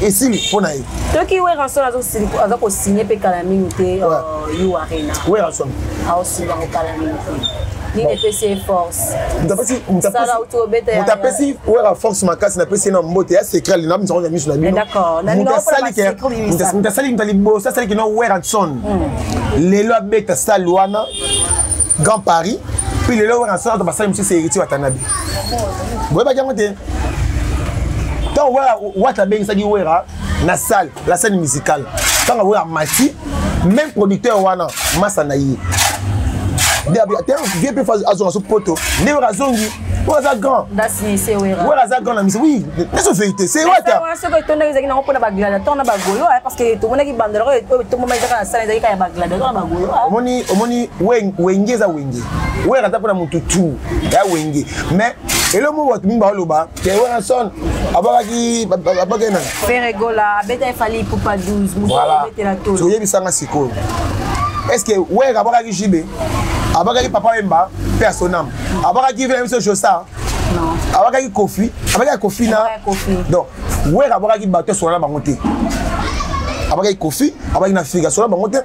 B: esili mpo na ye.
A: Toki Werrason aza kosigne mpe kala mingi te U Arena.
B: Werrason.
A: Aosinga yango kala mingi te. Nini epesi ye force?
B: Moto apesi Wera force makasi, napesi ye na mbote ya secret, na misango ya miso na bino. Moto asali, moto liboso asaliki no Werrason lelo abeta sale wana Grand Paris, puis lelo Werrason ato basali mosusu, Héritier Watanabe. Boyebaki yango te? Ntango Wera Wata abengisaki Wera na salle, la scène musicale, ntango Wera mati, même producteur wana masa na ye vie mpe azonga so poto nde Wera azongi. Oyo aza grand, Wera aza grand na misi, oui, neso vérité, c'est Wata.
A: Soki etondaki, ezalaki nango mpona bagladiateur na bagaulois, parce que tomonaki bandelo oyo etomboma ezaka na sala, ezalaki kaka ya bagladiateur na bagaulois.
B: Omoni, omoni, Wenge eza Wenge. Wera aza mpona motu tu ya Wenge, mais elo mo bato mingi baoloba ke Werrason abakaki, abakaki nani?
A: Ferre Gola abeta Fally Ipupa 12.
B: Voilà, toyebisanga sikoyo, est ce que Wera abakaki JB, abakaki Papa Wemba mpe ya sonam, abakaki vena biso Josa, abakaki Kofi, abakaki Kofi na? Donc Wera abakaki bato asola na bango te. Abakaki Kofi, abakaki na Fika, asola bango te.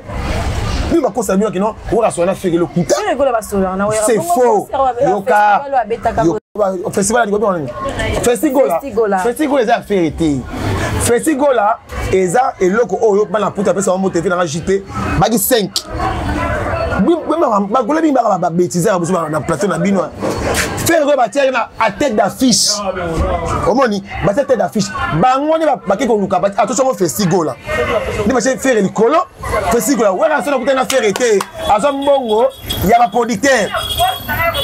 B: Bino bakosa bino kino Wera asola na Fika, lokuta, c'est faux. Yoka festival, nini? Festigola, Festigola eza affaire te. Festigola eza eloko oyo bana puta apesa bango mbote nanga JT baki 5 bagola mingi baka babétise ya biso na plateau na bino. Ferre oyo batiaki na a tête d'affiche, omoni batia tête d'affiche, bango nde bake koluka atosongo Festigola nde batie Ferre likolo. Festigola wera so nakutani na Ferre te, azwa mbongo ya baproducteur,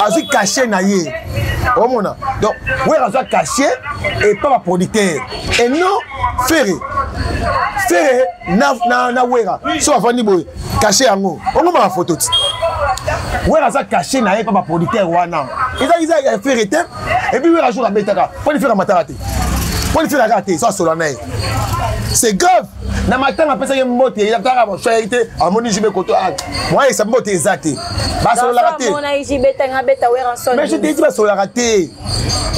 B: azwi cachet na ye, omona. Donc wera azwa cachet epa baproducteur et non Ferre. Ferre na wera so bafandi boye, cachet yango ongomaka foto ti wera aza cachet na ye mpa baproducteur wana, eza ya Ferre te. Et puis wera jour abetaka mponi Ferre amataka te, mponi Ferre akaka te, so asola na ye, c'est grave. Na matanga apesaki mbote, ezakaka bosoyaki te, amoni JB koto mwa esa mbote eza te, basololaka te. Mais je te dis, basololaka te.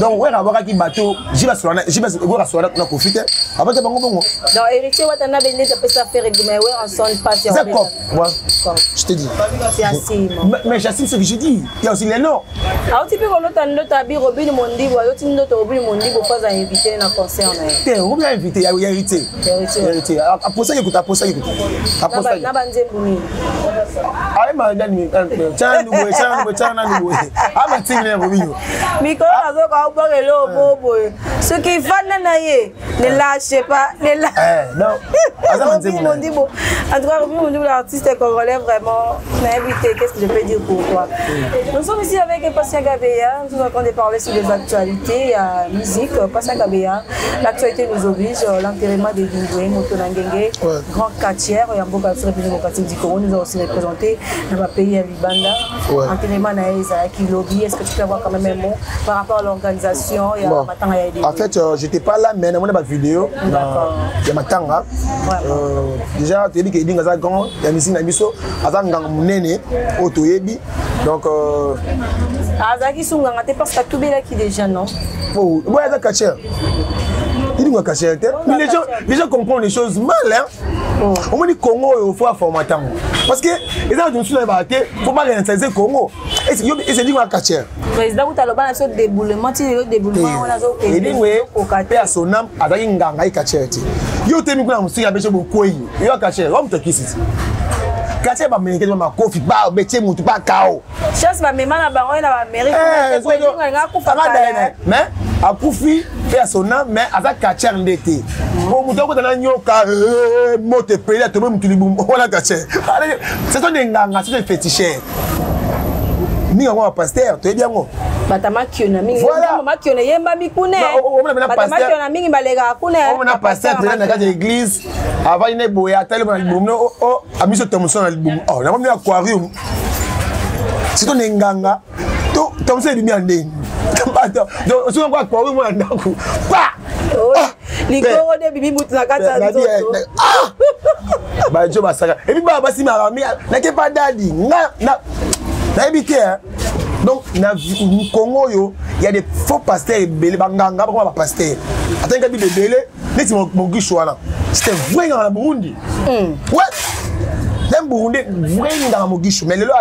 B: Donc wera abwakaki bato, JB asolana, JB wera asolana na Kofi te, abaki bango bongo.
A: Donc Héritier Watanabe nde apesa Ferre, mais Werrason pas.
B: C'est cop. Ouais, je te dis.
A: C'est assez.
B: Mais j'assume ce que je dis. Il y a aussi les noms.
A: Auti mpe kolota ndoto abi Robin Mondibo, ayoti ndoto Robin Mondibo po aza invité na concert na ye.
B: Te, Robin invité ya héritier. Héritier. Aposaki kuta, aposaki kuta.
A: Aposaki. Na banzembo nini?
B: Ayema nani? Tchana boye, tchana boye, tchana nani boye. Ama tingi na Robinho.
A: Mikolo nazoka obwaka eloko boye. Soki vanda na ye, ne lâchez pas, ne lâchez.
B: Eh, non.
A: Robin Mondibo. En tout cas, Robin Mondibo, l'artiste congolais, vraiment, invité, qu'est-ce que je peux dire pour toi? Nous sommes ici avec Patient Gabeya, nous sommes en train de parler sur des actualités, musique. Patient Gabeya, l'actualité nous oblige, l'enterrement de Dingwe, Motonangenge, grand quartier, Yamboka, République démocratique du Congo, nous a aussi représenté dans le pays à Libanda. Enterrement na ezalaki lobi, est-ce que tu peux avoir quand même un mot par rapport à l'organisation et
B: Bon.
A: à matanga ya Edingwe?
B: En fait, j'étais pas là, mais on a vidéo ya matanga. Déjà, toyebi ke Edingwe aza grand ya musique na biso, aza nganga monene oyo toyebi. Donc
A: azalaki sunganga te parce que atubelaki déjà, non?
B: Oh, boy, aza catcheur. Edingwe catcheur te. Mais les gens comprennent les choses mal, hein. Omoni Congo oyo, faut aformata yango parce que eza bato mosusu nayebaka te, faut baréinitialiser Congo. Ese Edingwe catcheur.
A: Président kuta aloba na biso déboulement, ti lelo déboulement wana
B: Edingwe
A: azokoka.
B: Mpe ya sonam azalaki nganga, ye catcheur te. Yo otemi kuna mosika ya biso bokwei, yo catcheur wa moto akisi ti catcheur, bameneke makofi ba betie mutu bakao.
A: Chance bamema na bango ye na baamérique, akufa.
B: Mais akufi mpe ya sona, mais aza catcheur nde te. Po moto akota na nyoka, moto epeli, atobe motu libumu, wana catcheur? Ce sont des nganga, ce sont des féticheurs mingi yango, bapasteur toyebi yango.
A: Bato makiona mingi.
B: Voilà.
A: Makiona eyembami kuna. Bato makiona mingi balekaka kuna.
B: Omona pasteur tena na kati ya église, avandi ne boye, atali na libumu, amiso tomoso na libumu, nakomi aquarium, sito ne nganga to tomoso ebimi ya ndenge donc soki yango aquarium na ndako pa.
A: Likolo nde bibi mutu na kati ya nzoto.
B: Bajo basaka et puis baa basimaka nake pa dadi nga nayebi te. Donc na Congo oyo, y a des faux pasteurs ebele, banganga bakoma bapasteur, atangi bible ebele neti Mogisho wana, c'était vrai nganga na Burundi. Ouais, un Burundais vrai nganga Mogisho, mais lelo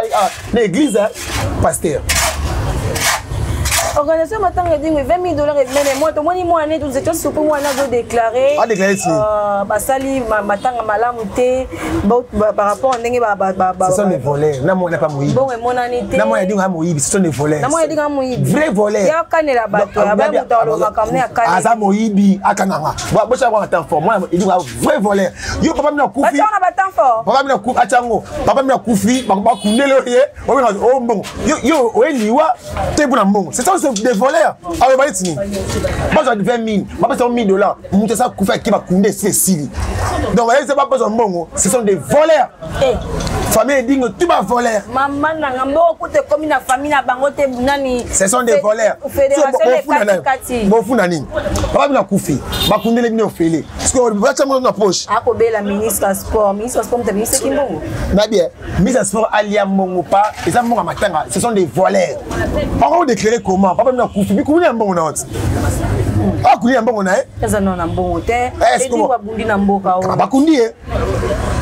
B: na église pasteur.
A: Organisation matanga Edingwe, 20 000 $ emene mwa tomoni mwana nous étions surtout mwana azodéclaré.
B: Adéclaré ti.
A: Basali matanga malamu te par rapport ndenge
B: Ce sont des voleurs. Na mwana pa moyibi.
A: Bongo emonani te.
B: Na mwana Edingwe moyibi, ce sont des voleurs.
A: Na mwana Edingwe moyibi.
B: Vrai voleur.
A: Ya kanela bato ya ba moto alobaka mne akani.
B: Aza moyibi, akananga bocha kwa temps fort. Mwana Edingwe vrai voleur. Yo papa mina kufi.
A: Bato na ba temps fort.
B: Papa mina kufi, atiango papa mina kufi, bakundele ye obenga o mbongo. Yo oyeliwa te mpona mbongo, c'est ça, c'est des voleurs. Aloba neti nini? Bazwa 20 000, bapesa 1000 $, moto asa kufi, ake bakunde, esi esili. Donc bayebisa bapesa mbongo, ce sont des voleurs. Famille Edingwe tout bavoleur.
A: Mama nanga, mbongo kuta ekomi na famille na bango te, nani?
B: Ce sont des voleurs.
A: Fédération.
B: Bofunda nini? Papa bino akufi, bakundele bino ofele, batya ngo na poche.
A: Akobela ministre ya sport, ministre ya sport moto abimisaki mbongo.
B: Na bien, ministre ya sport alia mbongo pa eza mbongo ya matanga. Ce sont des voleurs. Bango déclaré comment? Papa bino akufi, bikuni ya mbongo na oti akuni ya mbongo na ye.
A: Eza nano na mbongo te, Edingwe abundi na mboka oyo.
B: Bakundi ye,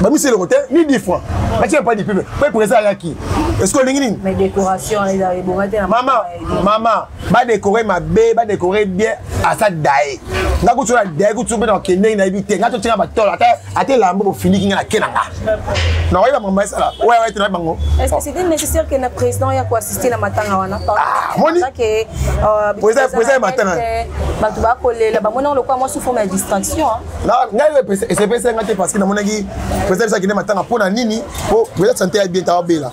B: bamisi eloko te, ni 10 francs. Batie pas du peuple. Po président ayaki. Est-ce que olingi nini?
A: Mais décoration eza ebonga te na
B: Mama, mama, ba décorer mabe, ba décorer bien asa daye. Nga kutu na daye kutu mpe na okendeki nayebi te. Nga totinga batolo ata ata elamba bofiniki nga na ke na nga. Na oyeba mama esala. Ouais ouais tena bango.
A: Est-ce que c'était nécessaire que le président ya ko assister na matanga wana?
B: Ah, moni.
A: Que
B: président président matanga.
A: Bato ba kolela ba mona lokola moi sous forme de distraction.
B: Ngai esepesi nga te parce que namonaki président biso akende matanga mpo na nini, po président santé ya bien taobela.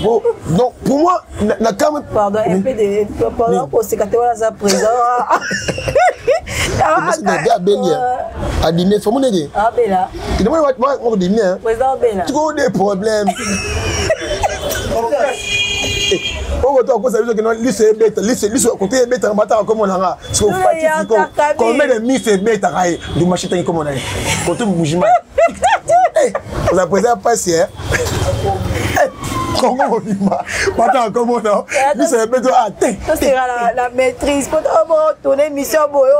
B: Bon, donc pour moi na kamwe.
A: Pardon, un peu de pardon, koseka te, wana aza président.
B: Abeli adine fo moneke.
A: Abela.
B: Namoni moko dine.
A: Président abela.
B: Tiko de problème oyo to akosa biso kino liso ebeta liso liso kote ebetaka bataka komona nga. Combien de miso ebetaka ye ndumashi tangi komona ye kote mbujima oza président pasi. Kongo mobimba bataka komona miso ebeto a te.
A: Toseka la maîtrise po tourner émission boyo.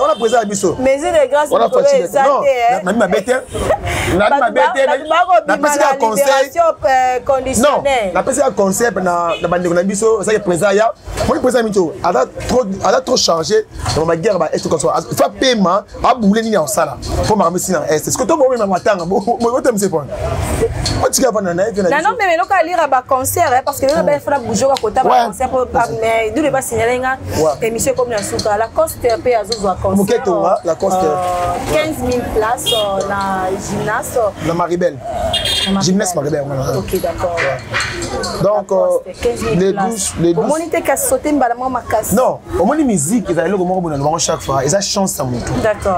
B: Wana président ya biso.
A: Mesure de grâce.
B: Wana facile non, nani mabe te, nani mabe te. Napesi ka conseil, non, napesi ka conseil na bandeko na biso. Ezaki président ya moni, président mito aza trop chargé na baguerre ba est comme ça. Fa pema abule nini ya kosala mpo makambo esi na est. Ce que tobomema matanga botemse pona otika vanda na ye.
A: Na non, mais eloko alira baconcert, parce que lelo bafana bouge bakota baconcert, mais dule basignale nga émission ekomi na suka. Lacoste mpe azozwa concert.
B: Moketonga Lacoste.
A: 15 000 places na gymnase.
B: Na Maribel, gymnase Maribel.
A: Ok, d'accord.
B: Donc les 12, les 12.
A: Omoni te kasi sote mbala moko makasi.
B: Non, omoni, musique ezala eloko moko boye na lobango chaque fois, eza chance ya motu.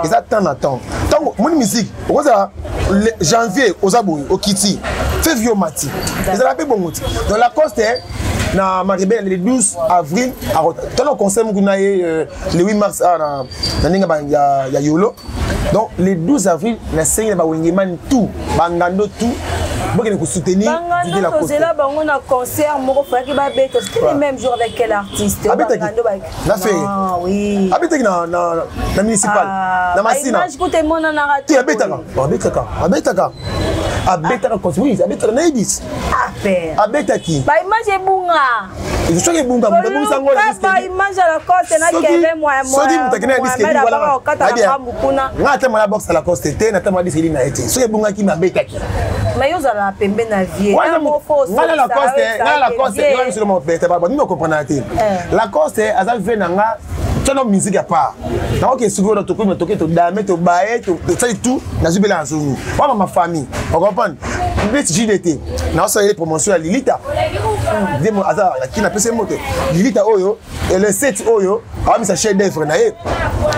B: Eza temps na temps. Ntango omoni musique okozala janvier oza boye, okiti, février omati, ezala mpe bongo ti. Donc Lacoste na Maribel le 12 avril, tona concert moko na ye le 8 mars awa na ndenge ya Yolo. Donc le 12 avril, nasengi na bawengemani tout, bangando tout, bokende kosoutenir.
A: Didier Lacoste. Tozela bango na concert moko fayaki babeta, c'était le même jour avec quel artiste?
B: Abetaki na fe.
A: Oui.
B: Abetaki na municipal na Masina.
A: Image kuta emonanaka.
B: Te, abetaka, abetaka, abetaka, abetaka concert, oui, abetaka na yebisi. Abetaki.
A: Baimage ebunga.
B: Soki ebunga, moto abungisa ngo.
A: Baimage ya Lacoste na Kevin.
B: Soki moto akende na disque,
A: kuna.
B: Nga ata na boxe Lacoste te, na tama disque na ye te. Soki ebungaki, me abetaki.
A: Mais yo ozala pembe na vie.
B: Nga na Lacoste, nga na Lacoste yo biso mobete banini okomprendre te. Lacoste aza ve na nga tiano musique ya part nakoki esuki wana, tokomi toke todame tobaye tosali tout, nazwi mpela nazongi wana ma famille, ocomprendre. Neti JDT, naosala ye promotion ya Lilita nde aza akini, napesi ye moto Lilita oyo le 7 oyo awamisa chef d'œuvre na ye,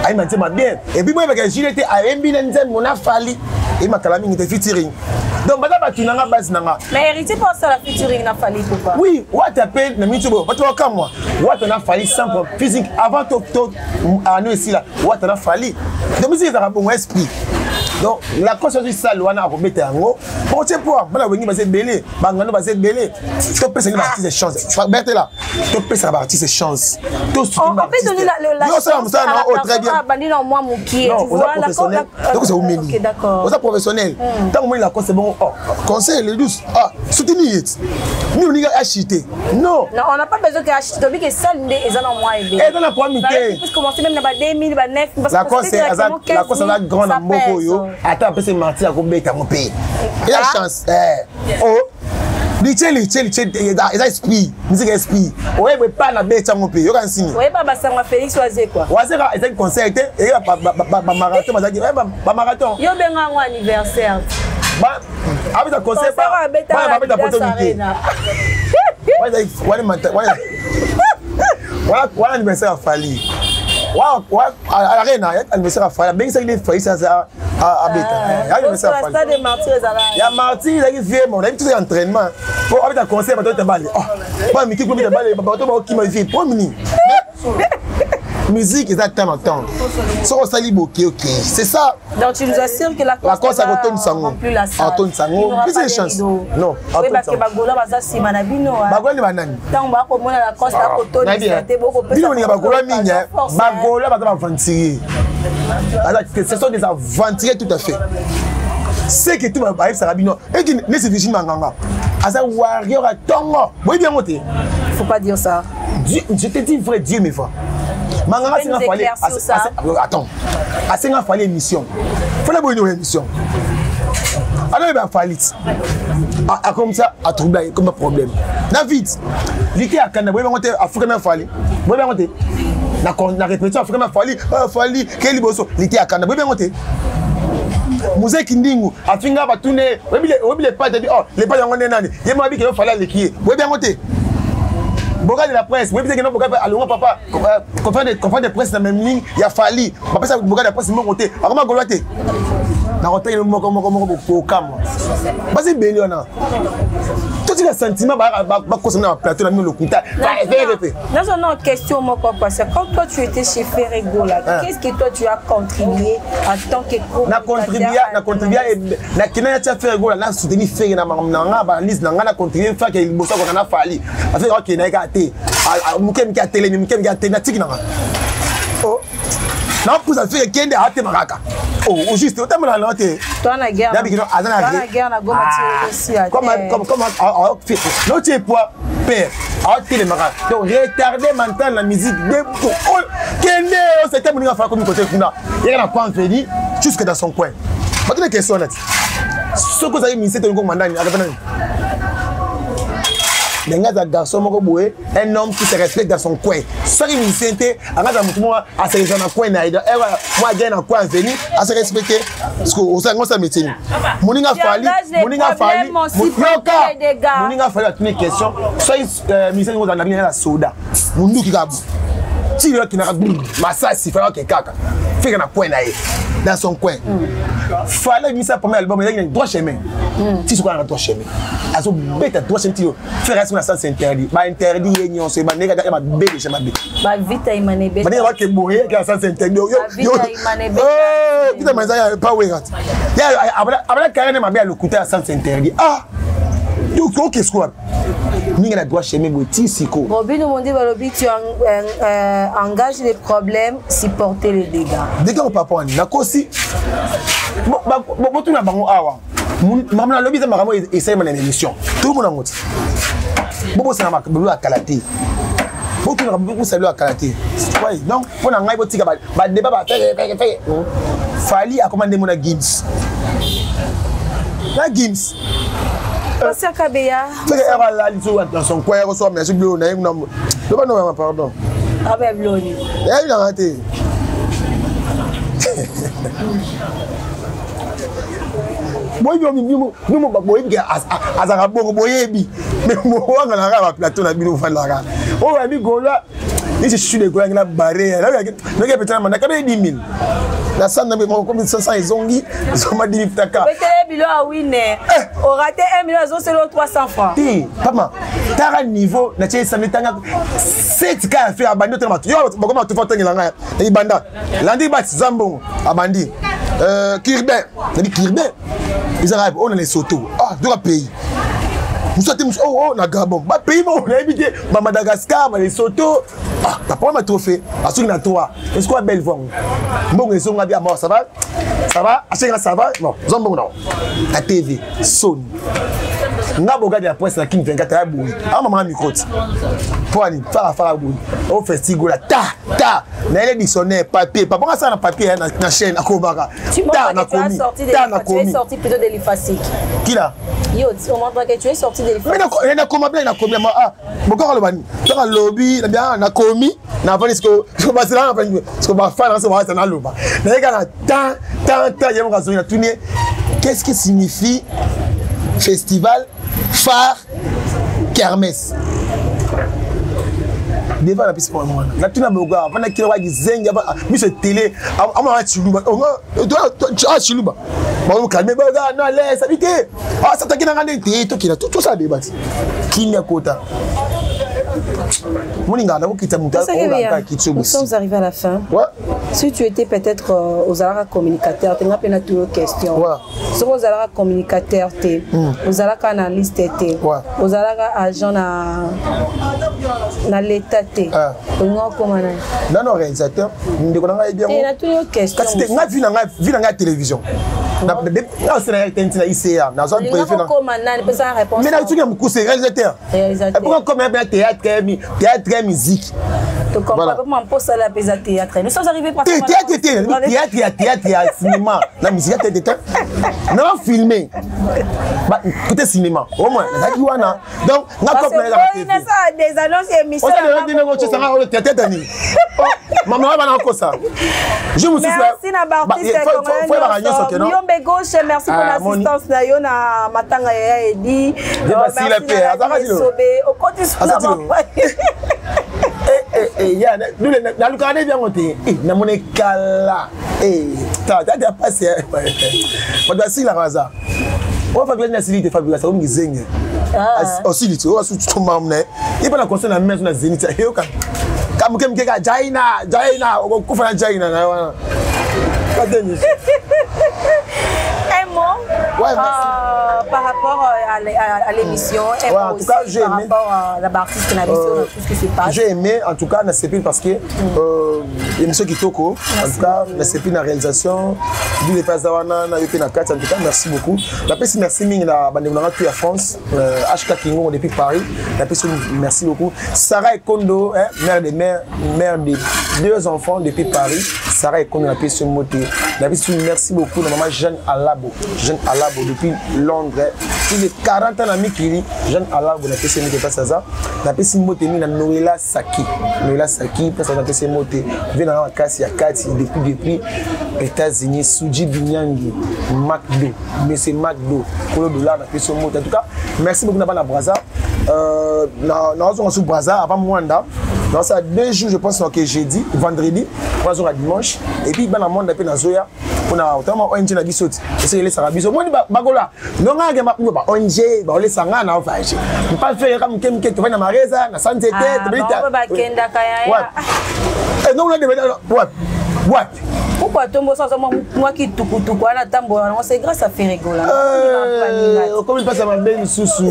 B: ayemba nzembo bien. Et puis boyebaka JDT ayembi na nzembo na Fally, eyembakala mingi te, featuring. Donc baza bato na nga, base na nga.
A: Mais Héritier mpo asala featuring na Fally Ipupa?
B: Oui, Wata mpe na miniti oyo bato bakamwa Wata na Fally sans physique avant to ano esila Wata na Fally. Donc musique ezalaka bongo, esprit. Donc Lacoste azwi sale wana, akobeta yango otie po bana wengi baza ebele, bangano baza ebele. Topesaki baartiste chance, bertela, topesaka baartiste chance.
A: Tosala
B: mosala na oyo très bien.
A: Oza
B: professionnel, donc oza omeli, oza professionnel. Ntango omoni Lacoste bongo, oh, conseil le 12, ah, soutenir ye ti nini oninga achite non.
A: Non, on n'a pas besoin que acheter. Tobi que salle nde eza na mwa ebele.
B: Eza na problème te.
A: Puisse commencer même na ba 2000, ba 9.
B: Lacoste aza, Lacoste aza grand na mboka oyo, ata apesi marti akobeta yango mpe eza chance. Oh, liche liche liche, eza esprit, musique esprit. Oyeba epa na beti yango mpe yoka nsini.
A: Oyeba basanga Félix Wazekwa.
B: Wazeka ezaki concert te, eyeba bamarathon, bazalaki bamarathon.
A: Yo benga yango anniversaire.
B: Abeta concert, bana babeta poto mike wana anniversaire ya Fally Arena, anniversaire ya Fally, abengisaki nde Fally aza abeta anniversaire ya Fally ya martyr. Ezalaki vie mo nayebi toza entraînement po abeta concert, bato beta bale bana miki kuna beta bale, bato baokima vie po nini. Musique eza temps na temps, soki osali boke, ok, c'est ça.
A: Donc tu nous assures que la
B: Lacoste akotondisa yango, akotondisa yango, pesa ye chance. Non.
A: Oyebake bagola baza nsima na bino.
B: Bagola nde banani?
A: Ntango bakomona Lacoste akotondisa te.
B: Bino bolinga bagola mingi. Bagola baza baaventurier, ce sont des aventuriers tout à fait. Seke tu bayebisaka bino eki nesi Virginie Manganga aza warrior ya ntongo, boyebi yango te.
A: Faut pas dire ça.
B: Dieu, je te dis vrai, Dieu me voit. Manganga asenga Fally, attends, asenga Fally émission, fala boyini oyo émission alors Fally akomisa atrouble comme problème na vite like akanda. Boyebi yango te, afrika na Fally, boyebi yango te. Na répétition afrika na Fally, Fally ke liboso like akanda, boyebi yango te. Muzeki ndingu afinga batune, oyebi lepate abi, oh, lepate yango nde nani ye mo abiki yo Fally aleki ye, boyebi yango te. Boka de la presse, boyebi te keno Boka alongwa papa conférence de presse na même ligne ya Fally, bapesa Boka de la presse moko te, akoma golwa te. Nakotaki moko moko moko bokokamwa basi ebele wana. Totika sentiment, bakosa na baplateau na bino lokuta.
A: Nazo na question moko, parce que quand toi tu étais chez Ferre Gola, qu'est-ce que toi tu as contribué en tant que
B: Na contribuer, na contribuer, nakenda na tia Ferre Gola, na soutenir Ferre na makambo na nga, baanalyse na nga, na contribuer fake liboso akoka na Fally. Affaire akende ye kaka te, moke moke atelemi, moke moke atelemi, natiki na nga napusa Ferre kende atema kaka au juste otambola na te.
A: Aza na
B: notie poids père aotelemaka, donc retardé mental na musique de kende osete moninga afala komi kote kuna yaka na panveni jusque dans son coin. Batuna question nati soki ozali ministre tolingo mandani akata nani ndenge aza garçon moko boye, un homme qui se respecte dans son coin. Soki musicien te, anga aza motu moko aselesa na coin na ye, mwa agene na coin aveni ase respecte, parce que osala ngo osala métier. Moninga Fally, moninga Fally, yoka, moninga Fally atuni question soki musicien ngo ozala na bino na soda munduki kaka ti lelo akendaka masasi, Fally ake kaka feka na coin na ye, dans son coin. Fally abimisa premier album ezalaki na droit chemin, ti soki na droit chemin azobeta droit chemin ti Ferre asi na sens interdit, bainterdit ye nyonso ebandeki ya mabe deja mabe.
A: Bandenge
B: bake boye na sens interdit, vita imane eza pa wera ti abala carrière ne mabe ya lokuta ya sens interdit. Ah, oke siko wapi mingi na droit chemin boye ti siko.
A: Robino Mondi balobi tu engages les problèmes, supporter les dégâts.
B: Dégâts papa wani nakosi botuna bango awa. Makambo nalobi eza makambo esalema na émission, tolomona yango ti bobosana bilo ya kala te, botunaka bobosana bilo ya kala te. Donc mpo na ngai botika badébat bafeke. Fally akoma ndenge na Gims, na Gims.
A: Pasteur Kabeya.
B: Feke ero alali so dans son coin, ero so merci bilo na ye kuna loba no, pardon.
A: Abe biloni.
B: Eyebi nanga te. Boyebi bino, boyebi ke azalaka bongo, boyebi, mais bowanganaka baplateau na bino, ofandaka oyo bayebi Gola neti chuchu de Gola na bare noki peta na mandaka be 10 000 na sanda komi 500 ezongi zoma 10 000 taka.
A: Betele bilo awine orate 1 million, azoselo 300 francs.
B: Te pama, tara niveau na tie esami tanga 7 ka ya fe abandi otanga bato yo bakoma bato fa otangela ngai na libanda landi bati zambongo abandi kirben nabi kirben ezalaka oyo na Lesotho, ah doka pays mosu ate mosu oh, oh, na Gabon, bapays moko nayebi te, bamadagascar, balesotho. Ah, papa ma trophée asuki na 3 est ce que belle voix mbongo ezonga bi amor, ça va, ça va, asenga ça va. Bon, zwa mbongo nao na TV soni nga bogadi ya presse na King 24 ya boye amamaka micro ti mpo ani fara fara boye o festigola ta ta nayele dictionnaire papier papa nga asala na papier na chaîne akomaka ta nakomi ta nakomi.
A: Sorti plutôt de l'IFASIC.
B: Kila.
A: Yo, on montre que tu es sorti de l'IFASIC.
B: Mais nakoma bien, nakomi ah bokaka loba nini kaka lobi na bien nakomi navandi siko basela navandi siko bafana so baasa naloba nayeka na tan tan tan ye moko azongi natuni ye qu'est-ce qui signifie festival phare kermesse devant na biso mwana natuna boga avanda kila wa gizengi miso tele amona chiluba ah chiluba bakokalme boga no ale sabi te ah sataki nanga nde te tokila tosala débat kimia kota moninga nakokita moto.
A: Nous sommes arrivés à la fin.
B: Ouais.
A: Si tu étais peut-être ozalaka communicateur te, nga mpe natuna question.
B: Ouais.
A: Soki ozalaka communicateur te, ozalaka analyste te, ozalaka agent na l'état te, olinga okoma nani?
B: Nano réalisateur, ndeko na ngai yebi
A: yango. Natuni yo question.
B: Kasi te nga vie na ngai, vie na ngai ya télévision. Nasala ntina ICA, nazwa brevet. Mais nasoki ya mokuse, réalisateur. Pourquoi comme ya théâtre, théâtre, musique?
A: Voilà. Théâtre. Nous sommes arrivés
B: Théâtre, théâtre, ya théâtre, ya cinéma, na musique ya théâtre, na filmé côté cinéma au moins nazalaki wana. Donc nga cop
A: na des annonces émission.
B: Osanga oyo théâtre nini, mama wana bana kosa.
A: Je mosusu. Merci na baartiste congolais nyonso. Miyombe Gauche, merci pour l'assistance na yo na matanga ya Edi.
B: Merci.
A: Okoti.
B: Nalukaka nde yango te, namoni kala tata ya pasi. Bato basilaka baza oyo Fabregas nasili te. Fabregas akomi zenge, osili te, oyo asutumamu na ye, ye mpe na conseil na maison na Zénith, ayoka ka moke moke ka jaina jaina, okokufa na jaina na yo wana.
A: Un mot.
B: Ouais,
A: par rapport à l'émission, un
B: ouais, en tout cas, j'ai
A: par
B: aimé.
A: Rapport à la artiste na biso, tout ce qui se passe.
B: J'ai aimé, en tout cas, na sepeli parce que émission kitoko. En tout cas, na sepeli na réalisation, du le wana na yo mpe na kati. En tout cas, merci beaucoup. Napesi merci mingi na bandeko nanga tu ya France, HK Kingongo depuis Paris. Napesi merci beaucoup. Sarah Ekondo, hein, mère de mère, mère de deux enfants depuis Paris. Sarah Ekondo, napesi mbote. Napesi merci beaucoup na maman Jeanne Alabo. Jeanne Alabo depuis Londres. Plus de 40 ans na mikili, Jeanne Alabo, napesi mbote place aza. Napesi mbote mingi na Noela Saki. Noela Saki, place aza, napesi mbote. Vie na makasi ya kati depuis États-Unis, Suji Binyangi, Macdo, Monsieur Macdo, Kolo Dollar, napesi mbote. En tout cas, merci beaucoup na bana Brazza. Nazonga sur Brazza avant Mwanda. Donc ça 2 jours, je pense que jeudi, vendredi, nazonga dimanche et puis bana Mwanda mpe nazoya mpona otama ONG na biso ti esi elesaka biso. Omoni bakola ndonga ake ba ONG baolesa nga na voyage mpa fereka moke moke, tovandi na mareza na sanzete.
A: Bakendaka yaya.
B: Wapi wapi?
A: Pourquoi tombo sa mwa kitukutuku wana tambola nango? C'est grâce à Ferre Gola.
B: Okomi mpasi ya mabe lisusu.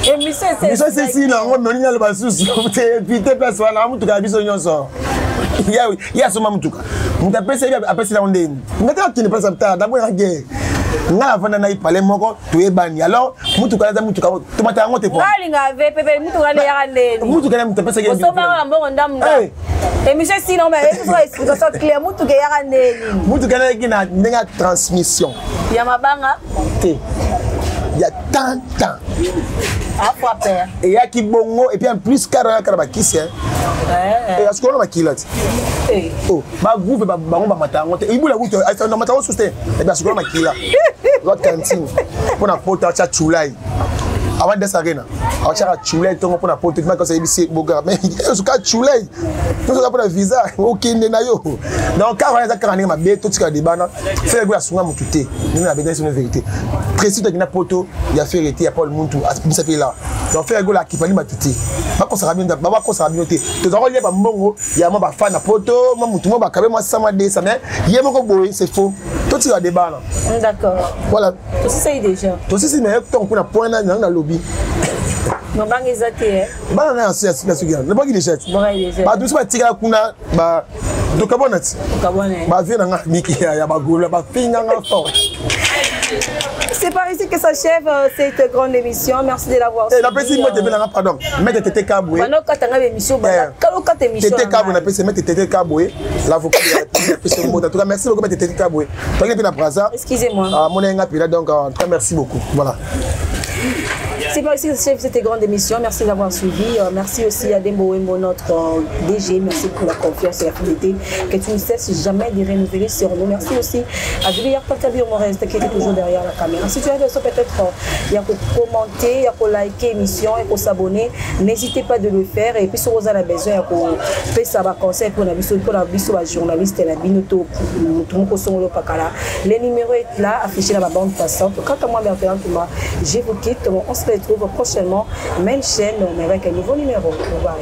A: Émission.
B: Émission esesi nango, moni aloba susu te. Place wana mutuka ya biso nyonso, ye asomba mutuka, moto apesi, apesi nango ndeni. Nga te akende place tala d'abord yake nga navanda na ipale moko, toyebani. Alors mutuka aza mutuka, tomata yango te.
A: Alinga VPP, mutuka nde yaka ndeni?
B: Mutuka na moto apesaki.
A: Osombaka na mbongo ndamu. Émission esili, mais explication claire, mutuka eyaka ndeni?
B: Mutuka nayaki na ndenge ya transmission.
A: Ya mabanga?
B: Te, ya tant temps.
A: Afwa père.
B: Eyaki bongo et puis en plus kara yaka na bakisi asuki wana makila ti bagroupe bango bamata yango te, ibula kutu namata yango susu te. Epi asuki wana makila za cantine mpona pota atya chulai avant des arena, atiaka chulai ntongo mpona poto maki ayebisi bogar, mais osuka chulai tozoza mpona visa okende na yo. Donc kaka wana eza kaka ndenge mabe, totikala debana. Ferre Gola asunga motu te, ndenge na beta sino vérité précis. Tokenda poto ya Ferre te, ya Paul Muntu abimisa mpe la. Donc Ferre Gola akipani bato te, bakosaka bino, bakosaka bino te. Tozala kolia bambongo ya mwa bafan na poto, mwa motu mwa bakabe mwa 100, mwa 200, mais ye moko boye, c'est faux. Totikala debana.
A: D'accord.
B: Voilà.
A: Tosisai déjà.
B: Tosisi, mais ntongo kuna point na nalobi.
A: Mabanga eza te.
B: Bana na yasuki nabaki déjà ti bato mosusu batikala kuna, tokabwana ti bavie na nga miki ya bagolo bafinganga fort.
A: C'est par ici que s'achève cette grande émission. Merci de l'avoir
B: suivi. Napesi mbote mpe nanga, pardon, maître Tete Kabwe.
A: Katanga émission, kata émission.
B: Tete Kabwe, napesi maître Tete Kabwe, l'avocat de la République, napesi mbote. En tout cas, merci beaucoup, maître Tete Kabwe. Toki mpe na Braza.
A: Excusez-moi.
B: Mona nga mpila, donc en tout cas, merci beaucoup. Voilà.
A: C'est par ici que s'achève cette grande émission. Merci d'avoir suivi. Merci aussi à Dembo Wembo, notre DG. Merci pour la confiance et la fidélité que tu ne cesses jamais de renouveler sur nous. Merci aussi à Julia Partabir Morest qui était toujours derrière la caméra. Si tu as besoin peut-être, il y a commenter, il y a liker l'émission et s'abonner, n'hésitez pas de le faire. Et puis si vous avez besoin, il y a faire ça conseil pour la biso, pour la biso, journaliste, la binoto, pakala. Les numéros est là, affiché dans la bande passante. Quant à moi, Bertrand Thomas, je vous quitte. On se retrouve prochainement, même chaîne, mais avec un nouveau numéro. Au revoir.